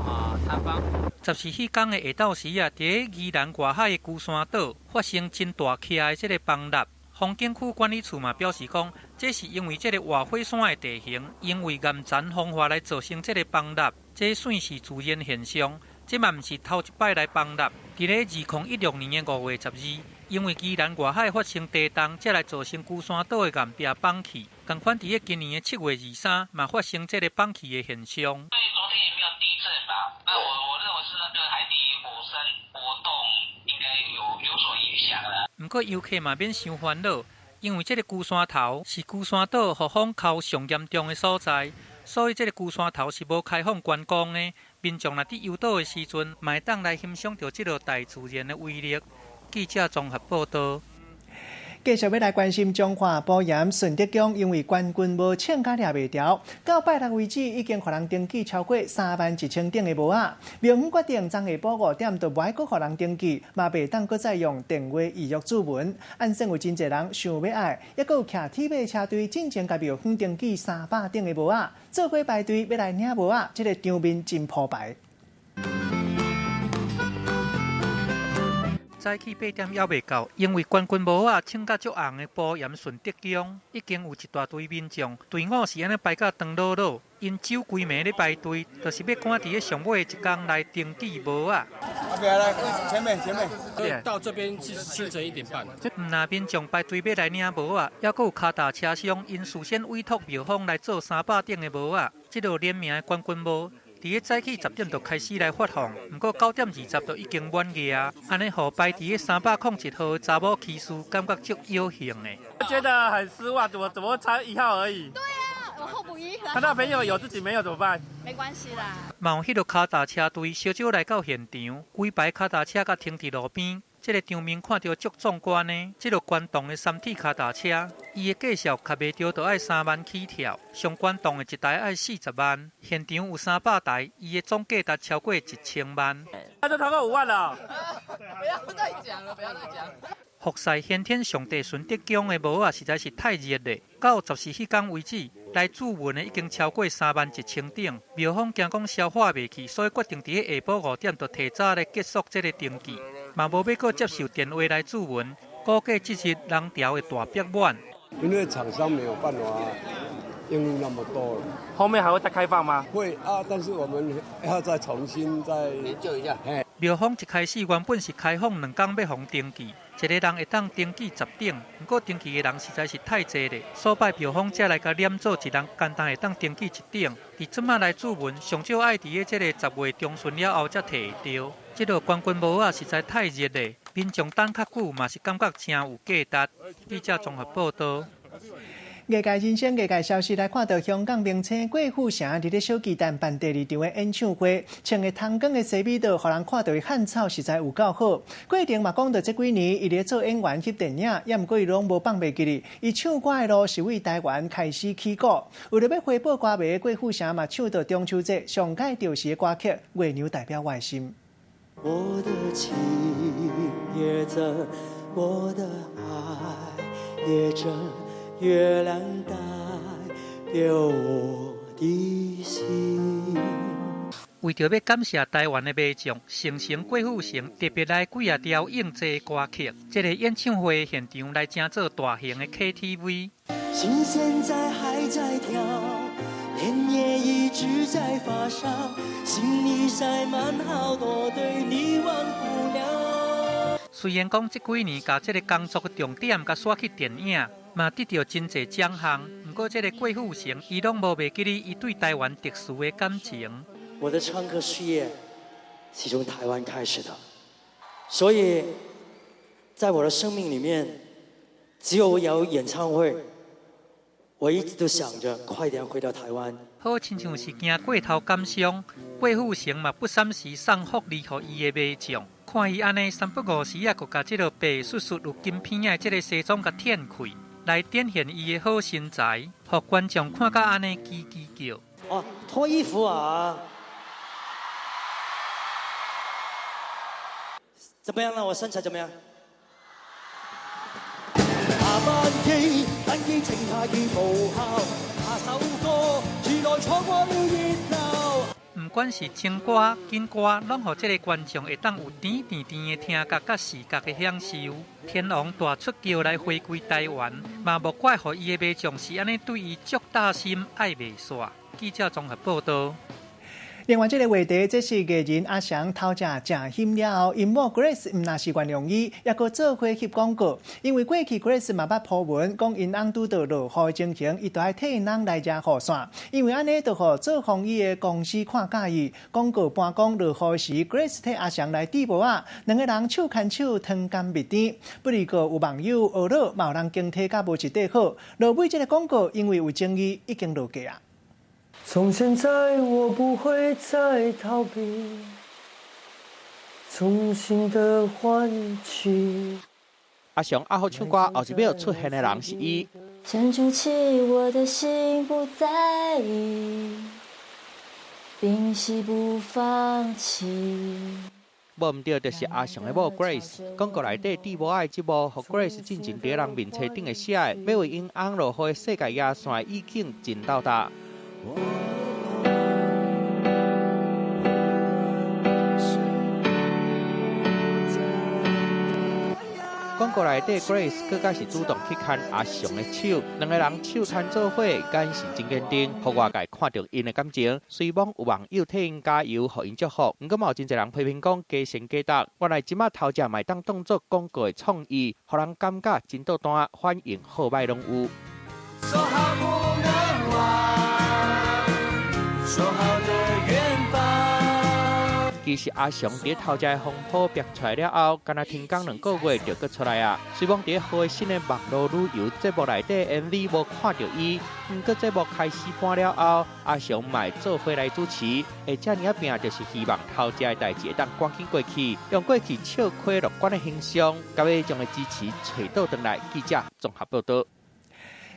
啊坍方。14彼工的下晝時啊，佇宜蘭外海的龜山島發生真大起的這个崩塌。風景區管理處嘛表示講，這是因為這个活火山的地形，因為岩層風化來造成這个崩塌，這算是自然現象。這嘛毋是頭一擺來崩塌。佇咧2016年的5月12，因為宜蘭外海發生地動，才來造成龜山島的岩壁崩去。仝款佇咧今年的7月23，嘛發生這个崩去的現象。所以昨天也沒有地震吧？那我認為是那個海底火山活動應該有所影響啦。毋過遊客嘛免傷煩惱，因為這个龜山頭是龜山島予風哭上嚴重的所在，所以這个龜山頭是無開放觀光的。民眾若佇遊島的時陣，嘛會當來欣賞著這个大自然的威力。記者綜合報導。繼續欲來關心彰化埔鹽順德宮，因為關軍帽穿甲掠袂牢，到拜六為止已經予人登記超過3萬1千頂的帽仔。廟方決定，昨下晡5點就無愛閣予人登記，嘛袂當閣再用電話預約註文。按算有真濟人想欲愛，猶閣有騎鐵馬車隊進前共廟方登記300頂的帽仔，做伙排隊欲來領帽仔，這个場面真鋪排。早起8點猶未到，因為冠軍帽仔穿甲足紅的埔鹽順德宮，已經有一大堆民眾隊伍是按呢排甲長老老，𪜶走規暝咧排隊，就是欲趕佇咧上尾一工來登記帽仔。啊，別來，前面前面，到這邊是清晨1點半。毋但民眾排隊欲來領帽仔，猶閣有跤踏車商𪜶事先委託廟方來做300頂的帽仔，這落聯名的冠軍帽。佇咧早起10點就開始來發放，毋過9點20就已經滿額啊！按呢，予排佇咧301號的查某騎士感覺足有幸的。我覺得很失望，怎麼會差1號而已？對啊，我候補一。看到朋友有，自己沒有怎麼辦？沒關係啦。嘛有彼个跤踏車隊小少來到現場，規排跤踏車共停佇路邊。這个場面看著足壯觀呢。這个懸動的三鐵跤踏車，伊的價數較袂著，就愛3萬起跳，上懸動的一台愛40萬。現場有300台，伊的總價值超過1000萬。那就超過5萬了。不要再講了，不要再講。服侍先天上帝順德宮的帽仔實在是太熱了，到14彼工為止，來註文的已經超過3萬1千頂。廟方驚講消化袂去，所以決定佇咧下晡5點就提早來結束這个登記，嘛無欲閣接受電話來註文，估計這日人潮會大逼滿。因為廠商沒有辦法應付那麼多了。後面還會再開放嗎？會啊，但是我們要再重新再研究一下。廟方一開始原本是開放2工欲予登記，一个人會當登記10頂，毋過登記的人實在是太濟了，所以廟方才來共連做一人簡單會當登記1頂。佇這馬來註文，上少愛佇咧這个10月中旬了後才提會著。這个冠軍帽仔實在太熱了，民眾等較久嘛是感覺誠有價值。記者綜合報導。藝界人生，藝界消息來看到香港明星郭富城佇咧小巨蛋辦第二場的演唱會，穿个通光的西米帽，予人看著伊漢草實在有夠好。過程嘛講著這幾年，伊咧做演員、翕電影，猶毋過伊攏無放袂記哩。伊唱歌的路是為台灣開始起鼓，為著欲回報歌迷，郭富城嘛唱著中秋節上蓋著時的歌曲《月娘代表我的心》。我的情也真，我的愛也真。月亮代表我的心。為著欲感謝台灣的民眾，成成郭富城特別來幾仔條應制歌曲，這个演唱會現場來成做大型的 KTV。心現在還在跳，臉也一直在發燒，心裡塞滿好多對你忘不了。雖然講這幾年共這个工作的重點共徙去電影，嘛得著真濟獎項，毋毋過這个郭富城，伊攏無袂記得伊對台灣特殊的感情。我的唱歌事業是從台灣開始的，所以在我的生命裡面，只有我有演唱會，我一直都想着快點回到台灣。好親像是驚過頭感傷，郭富城嘛不三時送福利予伊的迷眾。看伊按呢三不五時啊，閣共這个白雪雪有金片的這个西裝共展開，來展現伊的好身材，予觀眾看甲按呢吱吱叫。哦，脫衣服啊！怎麼樣啦？我身材怎麼樣？下班機，登機請下已無效。下首歌，遲來錯過了熱鬧。毋管是情歌、緊歌，攏予這个觀眾會當有甜甜甜的聽覺佮視覺的享受。天王大出轎來回歸台灣，嘛無怪予伊的迷眾是按呢對伊足大心愛袂煞。記者綜合報導。另外，這个話題，這是藝人阿翔偷食誠險了後，𪜶某 Grace 毋若是原諒伊，猶閣做伙翕廣告。因為過去 Grace 嘛捌 po 文講𪜶翁拄著落雨的情形，伊就愛替𪜶翁來遮雨傘。因為按呢，就予做風雨的公司看佮意。廣告搬講落雨時，Grace 替阿翔來戴帽仔，兩个人手牽手，糖甘蜜甜。不過有網友惡魯，嘛有人驚體甲無一塊好。落尾這个廣告因為有爭議，已經落架啊。從現在我不會再逃避，衷心的歡喜。阿翔阿好唱歌，後一秒出現的人是伊。沉住氣，我的心不在意，屏息不放棄。無毋對，就是阿翔的某 Grace。廣告內底戴帽仔的這幕，予 Grace 進前佇人面冊頂的寫的，欲為𪜶翁落雨的世界雨傘意境真到達。廣告內底 Grace 閣較是主動去牽阿翔的手，兩个人手牽做伙，眼神真堅定，予外界看著𪜶的感情。雖罔有網友替𪜶加油，予𪜶祝福，毋過嘛有真濟人批評講假神假毒。原來這馬偷食嘛會當當作廣告的創意，予人感覺真倒單，反應好歹攏有。說好不能忘，說好的遠方。其實阿翔佇偷食的風波爆出來了後，敢若停工2個月就閣出來啊。雖罔佇好新的網路旅遊節目內底 MV 無看著伊，毋過節目開始播了後，阿翔嘛會做伙來主持。會遮爾仔拼，就是希望偷食的代誌會當趕緊過去，用過去笑虧樂觀的形象，共民眾的支持揣倒轉來。記者綜合報導。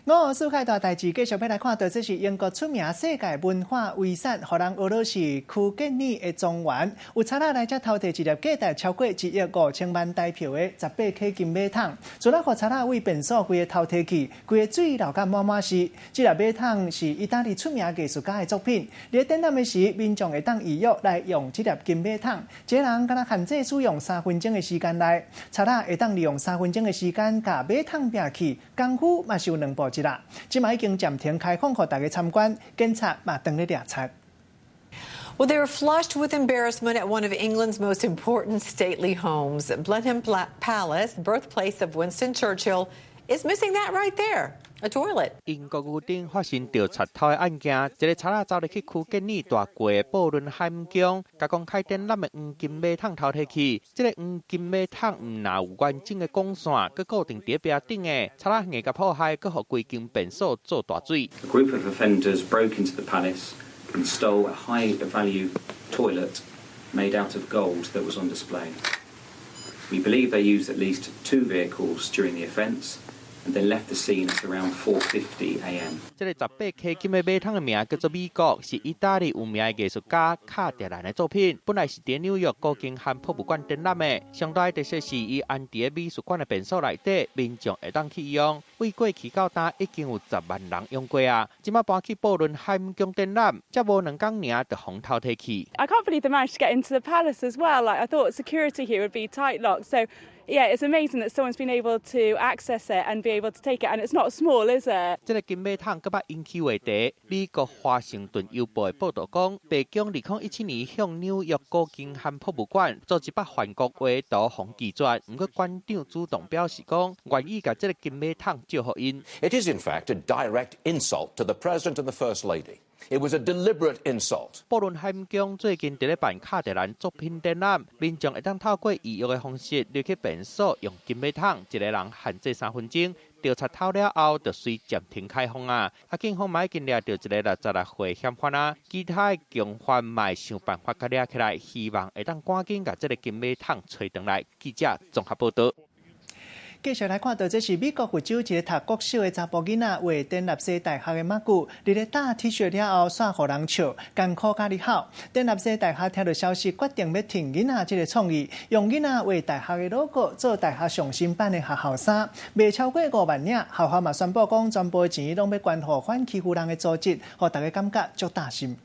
五世界大代誌，繼續欲來看到，這是英國出名世界文化遺產，予人訛做是丘吉爾的莊園。有賊仔來遮偷提一粒價值超過1億5千萬台票的18K 金馬桶，昨仔予賊仔為便所規个偷提去，規个水流甲滿滿是。這粒馬桶是意大利出名藝術家的作品。佇咧展覽的時，民眾會當預約來用這粒金馬桶。這个人敢若限制使用3分鐘的時間內，賊仔會當利用三分鐘的時間共馬桶拚去，功夫嘛是有兩步一啦。這馬已經暫停開放，予大家參觀，警察嘛當咧掠賊。 Well, they were flushed with embarrassment at one of England's most important stately homes. Blenheim Palace, birthplace of Winston Churchill, is missing that right there, a toilet. 英國屋頂發生著賊偷的案件，一个賊仔走入去丘吉爾大過的布倫海姆宮，共公開展覽的黃金馬桶偷提去。這个黃金馬桶毋若有完整的管線，閣固定佇壁頂的，賊仔硬共破壞，閣予規間便所做大水。 A group of offenders broke into the palace and stole a high-value toilet made out of gold that was on display. We believe they used at least two vehicles during the offence and then left the scene at around 4:50 a.m. 這个18K 金的馬桶的名叫做美國，是意大利有名的藝術家卡特蘭的作品。本來是佇紐約古根漢博物館展覽的，上大的特色是伊安佇美術館的便所內底，民眾會當去用。為過去到今已經有10萬人用過啊！這馬搬去布倫海姆宮展覽，才無兩工爾就予偷提去。 I can't believe they managed to get into the palace as well. Like, I thought security here would be tight locked, so Yeah, it's amazing that someone's been able to access it and be able to take it, and it's not small, is it? 這个金馬桶閣捌引起話題。美國華盛頓郵報的報導講，白宮2017年向紐約古根漢博物館做一筆梵谷畫圖予拒絕，毋過館長主動表示講，願意共這个金馬桶借予𪜶。 It is in fact a direct insult to the president and the first lady. It was a deliberate insult. 布倫海姆宮最近佇咧辦卡特蘭作品展覽，民眾會當透過預約的方式入去便所用金馬桶，一个人限制3分鐘，著刷頭了後就隨暫停開放啊！啊，警方嘛已經掠著一个66歲嫌犯啊，其他的共犯嘛會想辦法共掠起來，希望會當趕緊共這个金馬桶揣轉來。記者綜合報導。繼續來看到，這是美國佛州一个讀國小的查埔囡仔畫田納西大學的馬具，佇咧打 T 恤了後，煞予人笑，艱苦佮咧吼。田納西大學聽到消息，決定欲挺囡仔這个創意，用囡仔畫大學的 logo 做大學上新版的學校衫，賣超過5萬領。學校嘛宣布講，全部錢攏欲捐予反欺負人的組織，予大家感覺足貼心。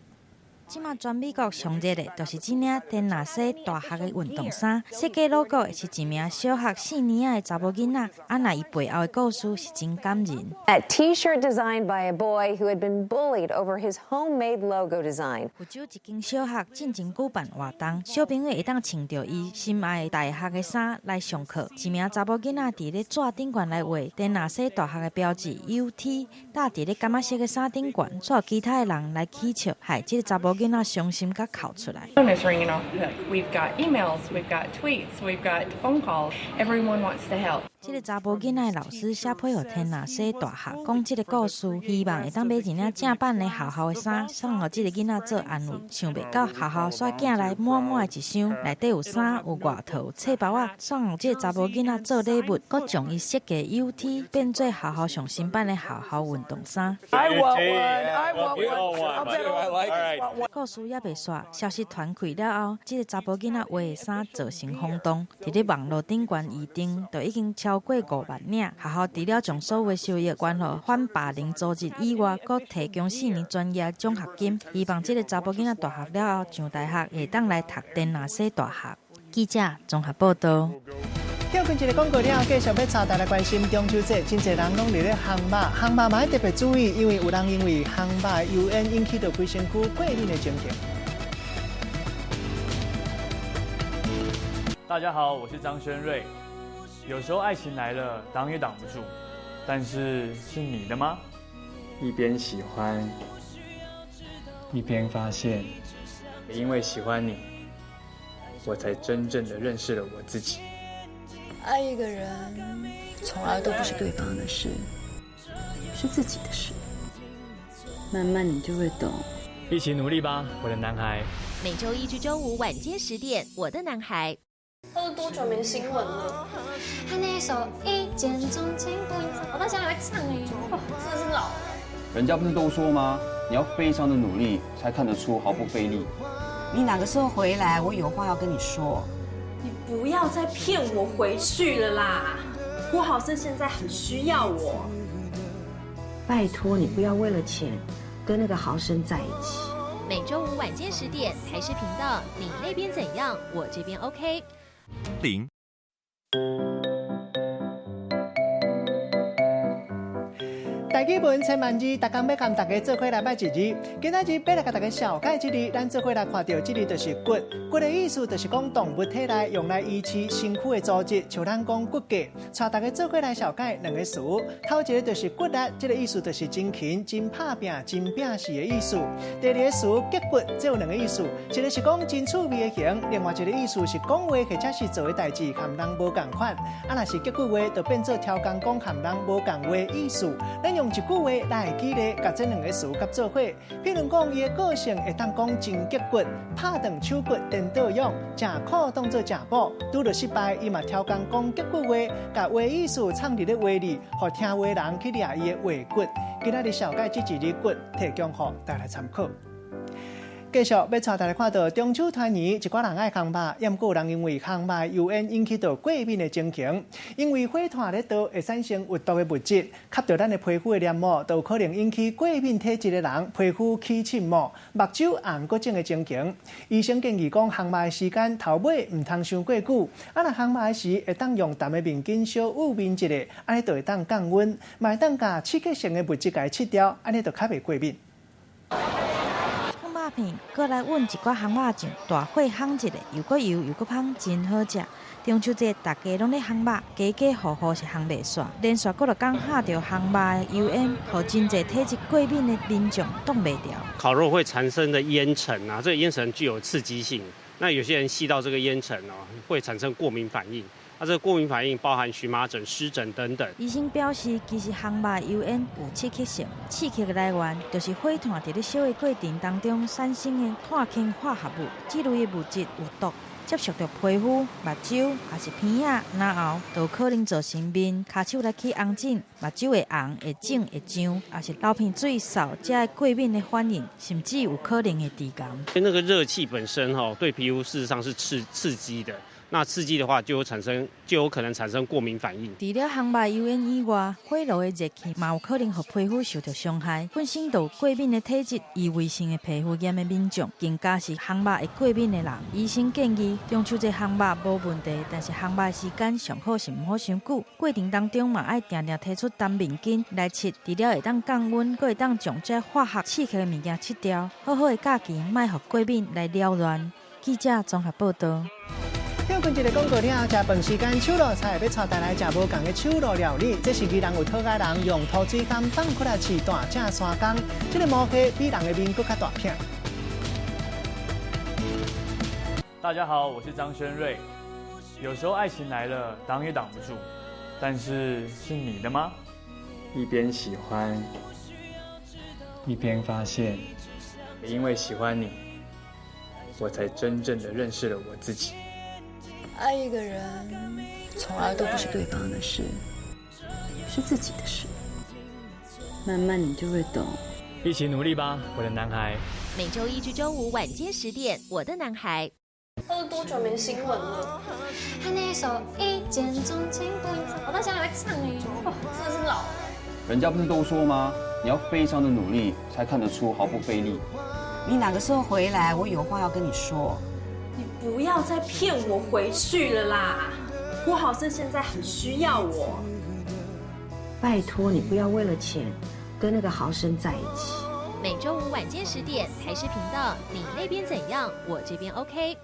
這馬全美國上熱的，就是這領田納西大學的運動衫，設計 logo 的是一名小學四年仔的查某囡仔。啊，若伊背後的故事是真感人。 That T-shirt designed by a boy who had been bullied over his homemade logo design。佛州一間小學進前舉辦活動，小朋友會當穿著伊心愛大學的衫來上課。一名查某囡仔佇咧紙頂懸來畫田納西大學的標誌 UT，搭佇咧柑仔色的衫頂懸，煞有其他的人來起笑，害這个查某囡仔傷心佮哭出來。 Phone is ringing off the hook. We've got emails, we've got tweets, we've got phone calls. Everyone wants to help. 這个查埔囡仔的老師寫批予田納西大學，講這个故事，希望會當買一領正版的學校的衫，送予這个囡仔做安慰。想袂到學校煞寄來滿滿的一箱，內底有衫、有外套、有冊包仔，送予這个查某囡仔做禮物，閣將伊設計 UT 變做學校上新版的學校運動衫。 I want one. I want one. 故事猶未煞，消息傳開了後，這个查埔囡仔畫的衫造成轟動，佇咧網路頂懸預訂，就已經超過5萬領。學校除了將所有的收益捐予反霸凌組織以外，閣提供4年專業獎學金，希望這个查埔囡仔大漢了後上大學會當來讀田納西大學。記者綜合報導。跳過一个廣告了後，繼續欲帶大家關心中秋節，真濟人攏佇咧烘肉，烘肉嘛愛特別注意，因為有人因為烘肉的油煙引起著規身軀過敏的情形。大家好，我是張軒瑞。有時候愛情來了，擋也擋不住，但是是你的嗎？一邊喜歡，一邊發現，因為喜歡你，我才真正的認識了我自己。愛一個人，從來都不是對方的事，是自己的事。慢慢你就會懂。一起努力吧，我的男孩。每週一至週五晚間10點，我的男孩。他都多久沒新聞了？他那一首一見鍾情不我到現在還會唱哎，哇，真的是老了。人家不是都說嗎？你要非常的努力，才看得出毫不費力。你哪個時候回來？我有話要跟你說。你不要再騙我回去了啦！郭豪生現在很需要我。拜託你不要為了錢跟那個豪生在一起。每週五晚間10點，台視頻道，你那邊怎樣？我這邊 OK。零。台語文千萬字，逐工欲共大家做伙來䆀一字。今仔日欲來共大家紹介這字，咱做伙來看著這字就是骨。骨的意思就是講動物體內用來維持身軀的組織，像咱講骨骼。帶大家做伙來紹介兩个詞，頭一个就是骨力，這个意思就是真勤、真拍拚、真拚勢的意思。第二个詞結骨，這有兩个意思，一个是講真趣味的形，另外一个意思是講話或者是做的代誌和人無仝款。啊，若是結骨話，就變做超工講和人無仝話意思。咱用一句話來舉例，共這兩个詞佮做伙。譬如講，伊的個性會當講真結骨，拍斷手骨顛倒勇，食苦當做食補，拄著失敗，伊嘛超工講結骨話，共話意思藏佇咧話裡，予聽話人去掠伊的話骨。今仔日紹介這一字骨，提供予大家參考。繼續欲帶大家看到中秋團圓，一寡人愛烘肉，也毋過有人因為烘肉油煙引起著過敏的情形。因為火炭咧燒會產生有毒的物質，吸著咱的皮膚的黏膜，就有可能引起過敏體質的人皮膚起刺毛、目睭紅閣腫的情形。醫生建議講，烘肉的時間頭尾毋通傷過久。啊，若烘肉的時會當用澹的面巾小捂面一下，按呢就會當降溫，嘛會當共刺激性的物質共伊拭掉，按呢就較袂過敏。肉片，閣來揾一寡烘肉醬，大火烘一下，又閣油又閣芳，真好食。中秋節大家攏咧烘肉，家家戶戶是烘袂煞，連續幾落工哈著烘肉的油煙，予真濟體質過敏的民眾擋袂牢。烤肉會產生的煙塵啊，這個煙塵具有刺激性，那有些人吸到這個煙塵哦，會產生過敏反應。啊，這個過敏反應包含蕁麻疹、濕疹等等。醫生表示，其實烘肉油煙有刺激性，刺激的來源就是火炭佇咧燒的過程當中產生的碳氫化合物，這類的物質有毒，接觸著皮膚、目睭，抑是鼻仔、咽喉，都有可能造成面、跤手來起紅疹，目睭會紅、會腫、會脹，抑是流鼻水、嗽，這个過敏的反應，甚至有可能會致癌。那個熱氣本身吼，對皮膚事實上是刺激的。那刺激的話，就有可能產生過敏反應。除了烘肉油煙以外，火爐的熱氣嘛有可能予皮膚受著傷害。本身就有過敏的體質、異位性的皮膚炎的民眾，更加是烘肉會過敏的人。醫生建議，中秋節烘肉無問題，但是烘肉的時間上好是毋好傷久。過程當中嘛愛定定提出澹面巾來拭，除了會當降溫，閣會當將這化學刺激的物件拭掉。好好的假期，莫予過敏來擾亂。記者綜合報導。聽過這个廣告了後，食飯時間，手路菜欲帶大家來食無仝的手路料理。這是宜蘭有討價人用土水坎放過來飼大隻山公，這个毛蝦比人的面閣較大片。大家好，我是張軒睿。有時候愛情來了，擋也擋不住，但是是你的嗎？一邊喜歡，一邊發現，因為喜歡你，我才真正的認識了我自己。愛一個人，從來都不是對方的事，是自己的事。慢慢你就會懂。一起努力吧，我的男孩。每週一至週五晚間10點，我的男孩。都多久沒新聞了？他那一首一見鍾情不我到現在還會唱哎，真的是老了。人家不是都說嗎？你要非常的努力，才看得出毫不費力。你哪個時候回來？我有話要跟你說。你不要再騙我回去了啦！郭豪生現在很需要我。拜託你不要為了錢跟那個豪生在一起。每週五晚間10點，台視頻道，你那邊怎樣，我這邊 OK。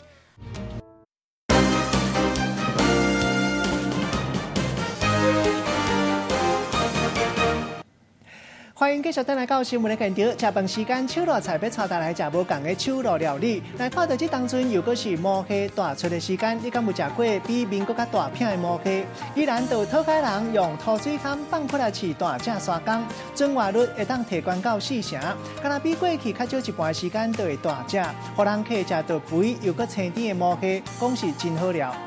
歡迎繼續轉來到新聞的現場。食飯時間，手路菜欲帶大家來食無仝的手路料理。來看到這當陣又閣是毛蝦大出的時間，你敢有食過比面閣較大片的毛蝦？宜蘭就討價人用土水坎放過來飼大隻山公，存活率會當提懸到4成，敢若比過去較少一半的時間就會大隻，予人客食著肥又閣青甜的毛蝦，講是真好料。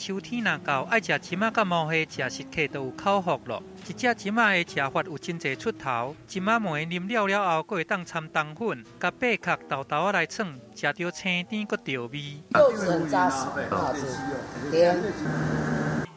秋天若到，愛食蟳仔佮毛蝦，食食客就有口福咯。一隻蟳仔的食法有真濟出頭，蟳仔糜啉了了後，閣會當摻冬粉，共白殼豆豆仔來創，食著青甜閣著味。肉質很紮實，很好吃。對。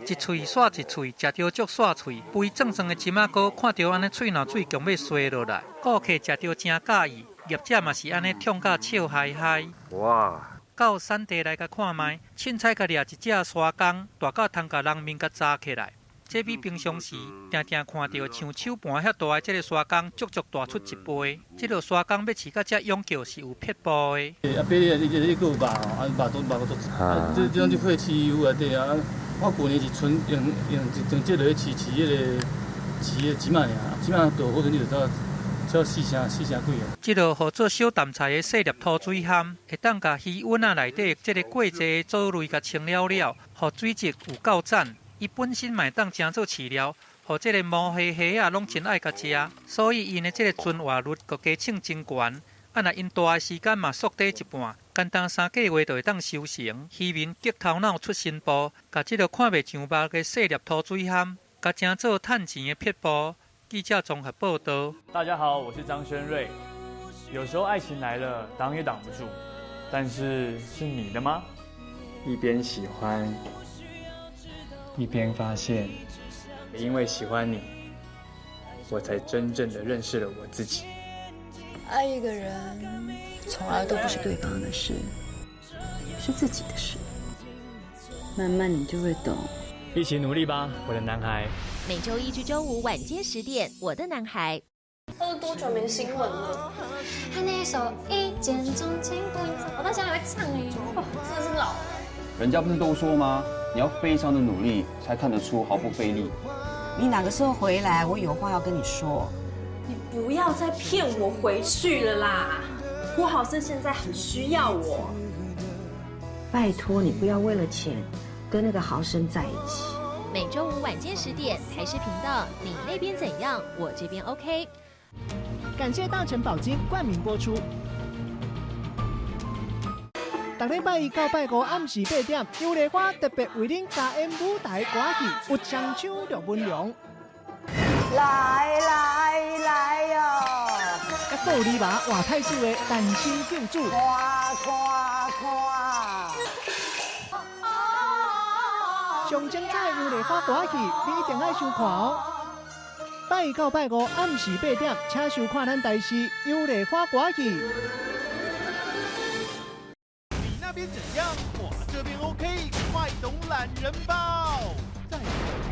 一喙煞一喙，食著足煞喙。肥壯壯的蟳仔膏，看著按呢喙瀾水強欲瀉落來。顧客食著誠佮意，業者嘛是按呢暢甲笑嗨嗨。哇！到產地來共看覓，凊彩共掠一隻沙公，大甲通共人面共紮起來。這比平常時定定看著像手盤遐大的這个沙公，足足大出一倍。這个沙公欲飼甲遮勇叫是有撇步的。啊，爬你你閣有肉吼，啊肉都肉都足，啊這這種就血飼有內底啊。我舊年是純用用一整隻落去飼飼彼个飼彼个蟳仔爾，蟳仔大好陣你就知。四成四成幾啊！這个號做小淡菜的細粒土水蚶，會當共魚塭仔內底這个過濟的藻類共清了了，予水質有夠讚。伊本身嘛會當成做飼料，予這个毛蝦蝦仔攏真愛共食，所以𪜶的這个存活率閣加稱真懸。啊，若𪜶大的時間嘛縮短一半，簡單3個月就會當收成。漁民激頭腦出新步，共這个看袂上目的細粒土水蚶，共成做趁錢的撇步。记者综合报道。大家好，我是张轩睿。有时候爱情来了，挡也挡不住，但是是你的吗？一边喜欢，一边发现，因为喜欢你，我才真正的认识了我自己。爱一个人，从来都不是对方的事，是自己的事。慢慢你就会懂。一起努力吧，我的男孩。每周一至周五晚间10点，我的男孩。他都多久没新闻了？他那一首一见钟情不我到现在还会唱哎，哇，真的是老了。人家不是都说吗？你要非常的努力，才看得出毫不费力。你哪个时候回来？我有话要跟你说。你不要再骗我回去了啦！郭豪生现在很需要我。拜托你不要为了钱跟那个豪生在一起。每周五晚间10点，台视频道，你那边怎样？我这边 OK。感谢大成保金冠名播出。逐礼拜一到拜五暗时8点，杨丽花特别为恁加演舞台歌戏《有枪手陆文龙》。来来来哟！佮顾里马活太子的单身救主。看看看！上精彩杨丽花歌戏，你一定爱收看哦！拜一到拜五暗时八点，请收看咱台视杨丽花歌戏。你那边怎样？我这边 OK，快懂懒人包。在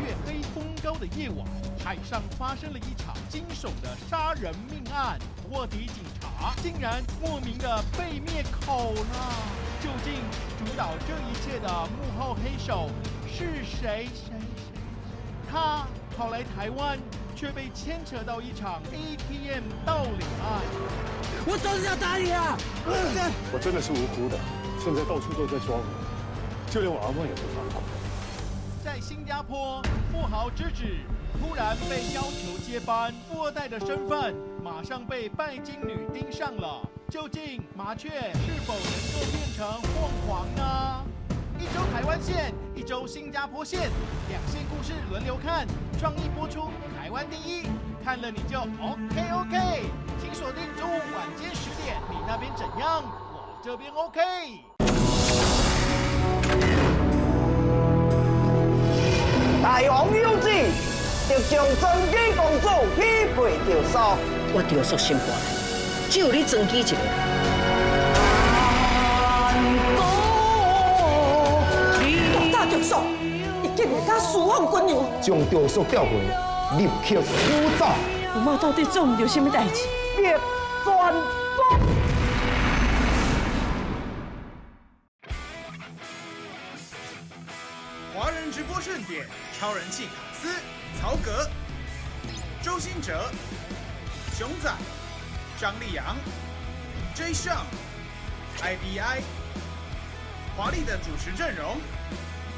月黑风高的夜晚，海上发生了一场惊悚的杀人命案，卧底警察竟然莫名的被灭口了。究竟主导这一切的幕后黑手是谁？谁谁？他跑来台湾，却被牵扯到一场 ATM 盗领案。我就是要打你啊！我真的是无辜的，现在到处都在抓我，就连我阿嬷也不放过。在新加坡，富豪之子突然被要求接班，富二代的身份马上被拜金女盯上了。究竟麻雀是否能够变成凤凰呢？一周台湾线，一周新加坡线，两线故事轮流看，创意播出，台湾第一，看了你就 OK OK，请锁定周五晚间10点，你那边怎样？我这边 OK。大王有旨，就将庄基公主许配赵肃。我赵肃心肝内，只有你庄基一个人。大赵肃，伊竟然敢私访军粮，将赵肃调回，立刻驱走。我妈到底做毋著啥物代志？别转风。华人直播盛典，超人气卡司曹格、周兴哲、熊仔、张立阳、J 尚、IBI，华丽的主持阵容，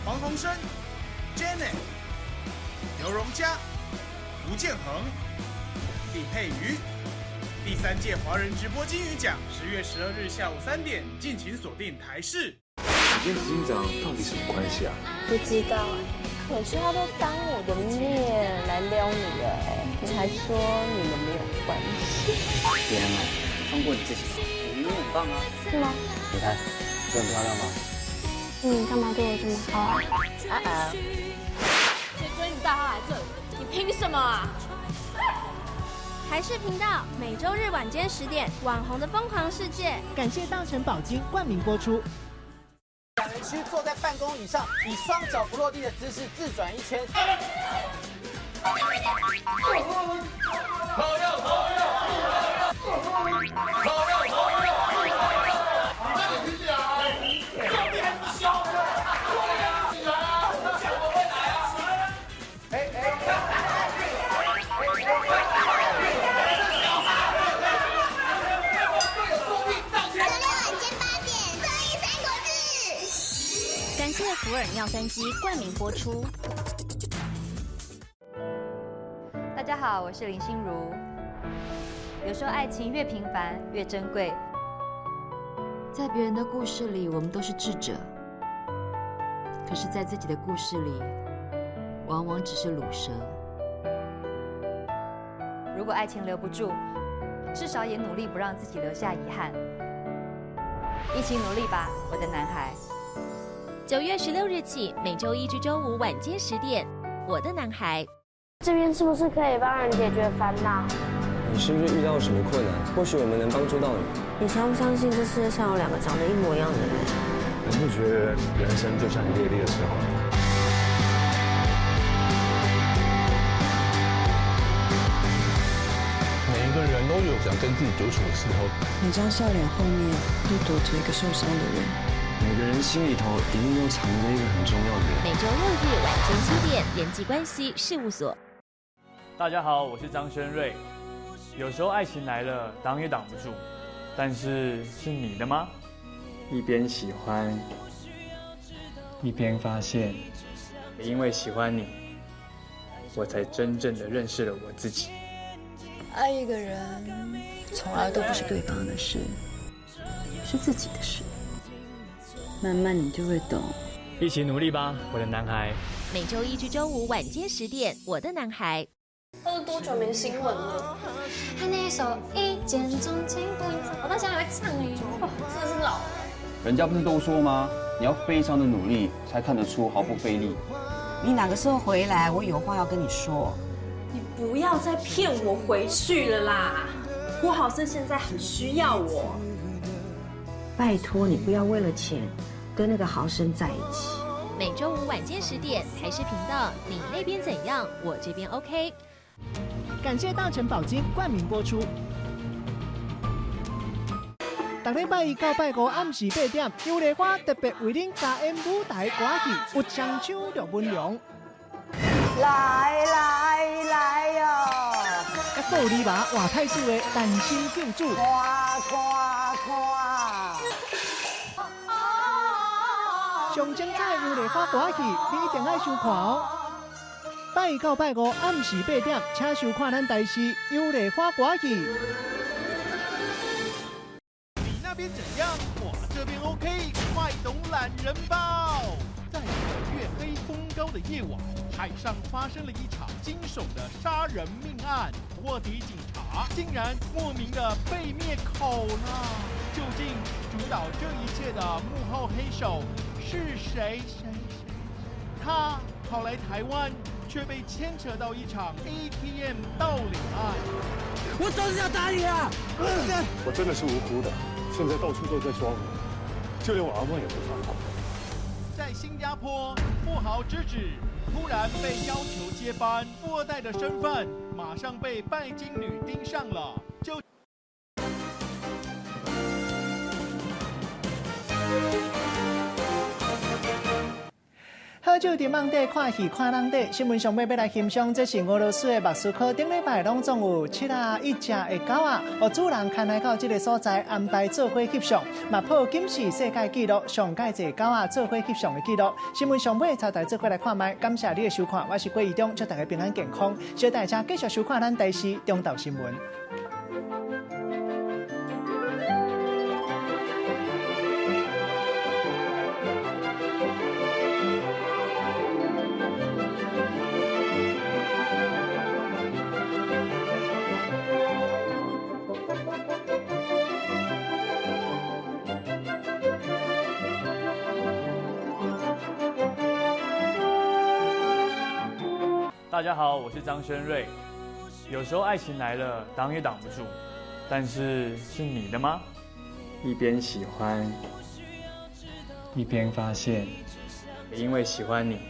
黄鸿升、Janet、刘荣佳、吴建衡、李佩瑜。第三届华人直播金鱼奖，10月12日下午3点，敬请锁定台视。你跟执行长到底什么关系啊？不知道哎，可是他都当我的面来撩你了哎，你还说你们没有关系？别啊，放过你自己吧，你明明很棒啊。是吗？你看，这很漂亮吗？你干嘛对我这么好啊？啊啊！谁准你带他来这里？你凭什么啊？台视频道每周日晚间10点，网红的疯狂世界。感谢大成保金冠名播出。两人需坐在办公椅上，以双脚不落地的姿势自转一圈。跑要跑要跑要跑要！你起来！你还不笑？对呀，起来啊！我会来啊！哎哎！周六晚间8点，综艺三国志。感谢福尔尿酸机冠名播出。大家好，我是林心如。有时候爱情越平凡越珍贵。在别人的故事里，我们都是智者；可是，在自己的故事里，往往只是鲁蛇。如果爱情留不住，至少也努力不让自己留下遗憾。一起努力吧，我的男孩。9月16日起，每周一至周五晚间10点，《我的男孩》。這邊是不是可以幫人解決煩惱？你是不是遇到什麼困難？或許我們能幫助到你。你相不相信這世界上有兩個長得一模一樣的人？你不覺得人生就像一列列車嗎？每一個人都有想跟自己獨處的時候。每張笑臉後面都躲着一個受傷的人。每個人心裡頭一定都藏着一個很重要的人。每週六日晚間7點，人際關係事務所。大家好，我是張軒瑞。有時候愛情來了，擋也擋不住，但是是你的嗎？一邊喜歡，一邊發現，因為喜歡你，我才真正的認識了我自己。愛一個人，從來都不是對方的事，是自己的事。慢慢你就會懂。一起努力吧，我的男孩。每週一至週五晚間10點，《我的男孩》。他都多久沒新聞了？他那一首一見鍾情不我到現在還會唱哎，真的是老了。人家不是都說嗎？你要非常的努力，才看得出毫不費力。你哪個時候回來？我有話要跟你說。你不要再騙我回去了啦！郭豪生現在很需要我。拜託你不要為了錢跟那個豪生在一起。每週五晚間10點，台視頻道，你那邊怎樣，我這邊 OK。感謝大成寶金冠名播出。逐禮拜一到拜五暗時8點，邱麗花特別為恁加演舞台歌戲《有雙手廖文龍》。來來來喲！佮布里馬外太子的單身救主。看看看！上精彩的邱麗花歌戲，你一定愛收看哦！拜一到拜五暗時8點，請收看咱台視邱麗花歌戲。你那邊怎樣？我這邊 OK，快懂懶人包。在一個月黑風高的夜晚，海上發生了一場驚悚的殺人命案，臥底警察竟然莫名的被滅口了。究竟主導這一切的幕後黑手是誰？誰誰？他跑來台灣，卻被牽扯到一場 ATM 盜領案。我就是要打你啊！我真的是無辜的，現在到處都在抓我，就連我阿嬤也不放過。在新加坡，富豪之子突然被要求接班，富二代的身份馬上被拜金女盯上了。就。好酒佇網底看戲看人底，新聞上尾欲來欣賞，這是俄羅斯的莫斯科，頂禮拜攏總有71隻的狗仔，予主人牽來到這个所在安排做伙翕相，嘛破金氏世界紀錄，上蓋濟狗仔做伙翕相的紀錄。新聞上尾，帶大家做伙來看覓，感謝你的收看，我是郭怡中，祝大家平安健康，小大家繼續收看咱台視中晝新聞。大家好，我是張軒瑞。有時候愛情來了，擋也擋不住，但是是你的嗎？一邊喜歡，一邊發現，因為喜歡你，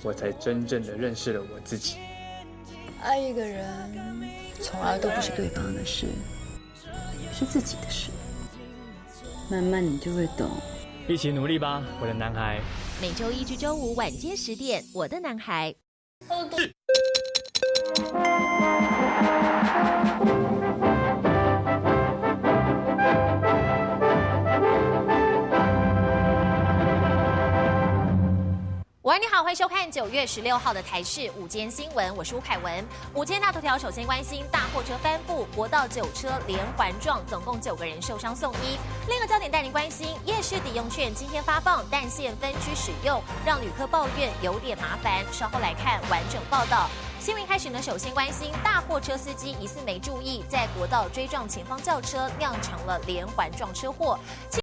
我才真正的認識了我自己。愛一個人，從來都不是對方的事，是自己的事。慢慢你就會懂。一起努力吧，我的男孩。每週一至週五晚間10點，《我的男孩》。午安，你好，歡迎收看9月16號的台視午間新聞，我是吳凱文。午間大頭條，首先關心大貨車翻覆，國道9車連環撞，總共9個人受傷送醫。另一個焦點帶您關心夜市抵用券今天發放，但限分區使用，讓旅客抱怨有點麻煩。稍後來看完整報道。新聞開始呢，首先關心大貨車司機疑似沒注意，在國道追撞前方轎車，釀成了連環撞車禍。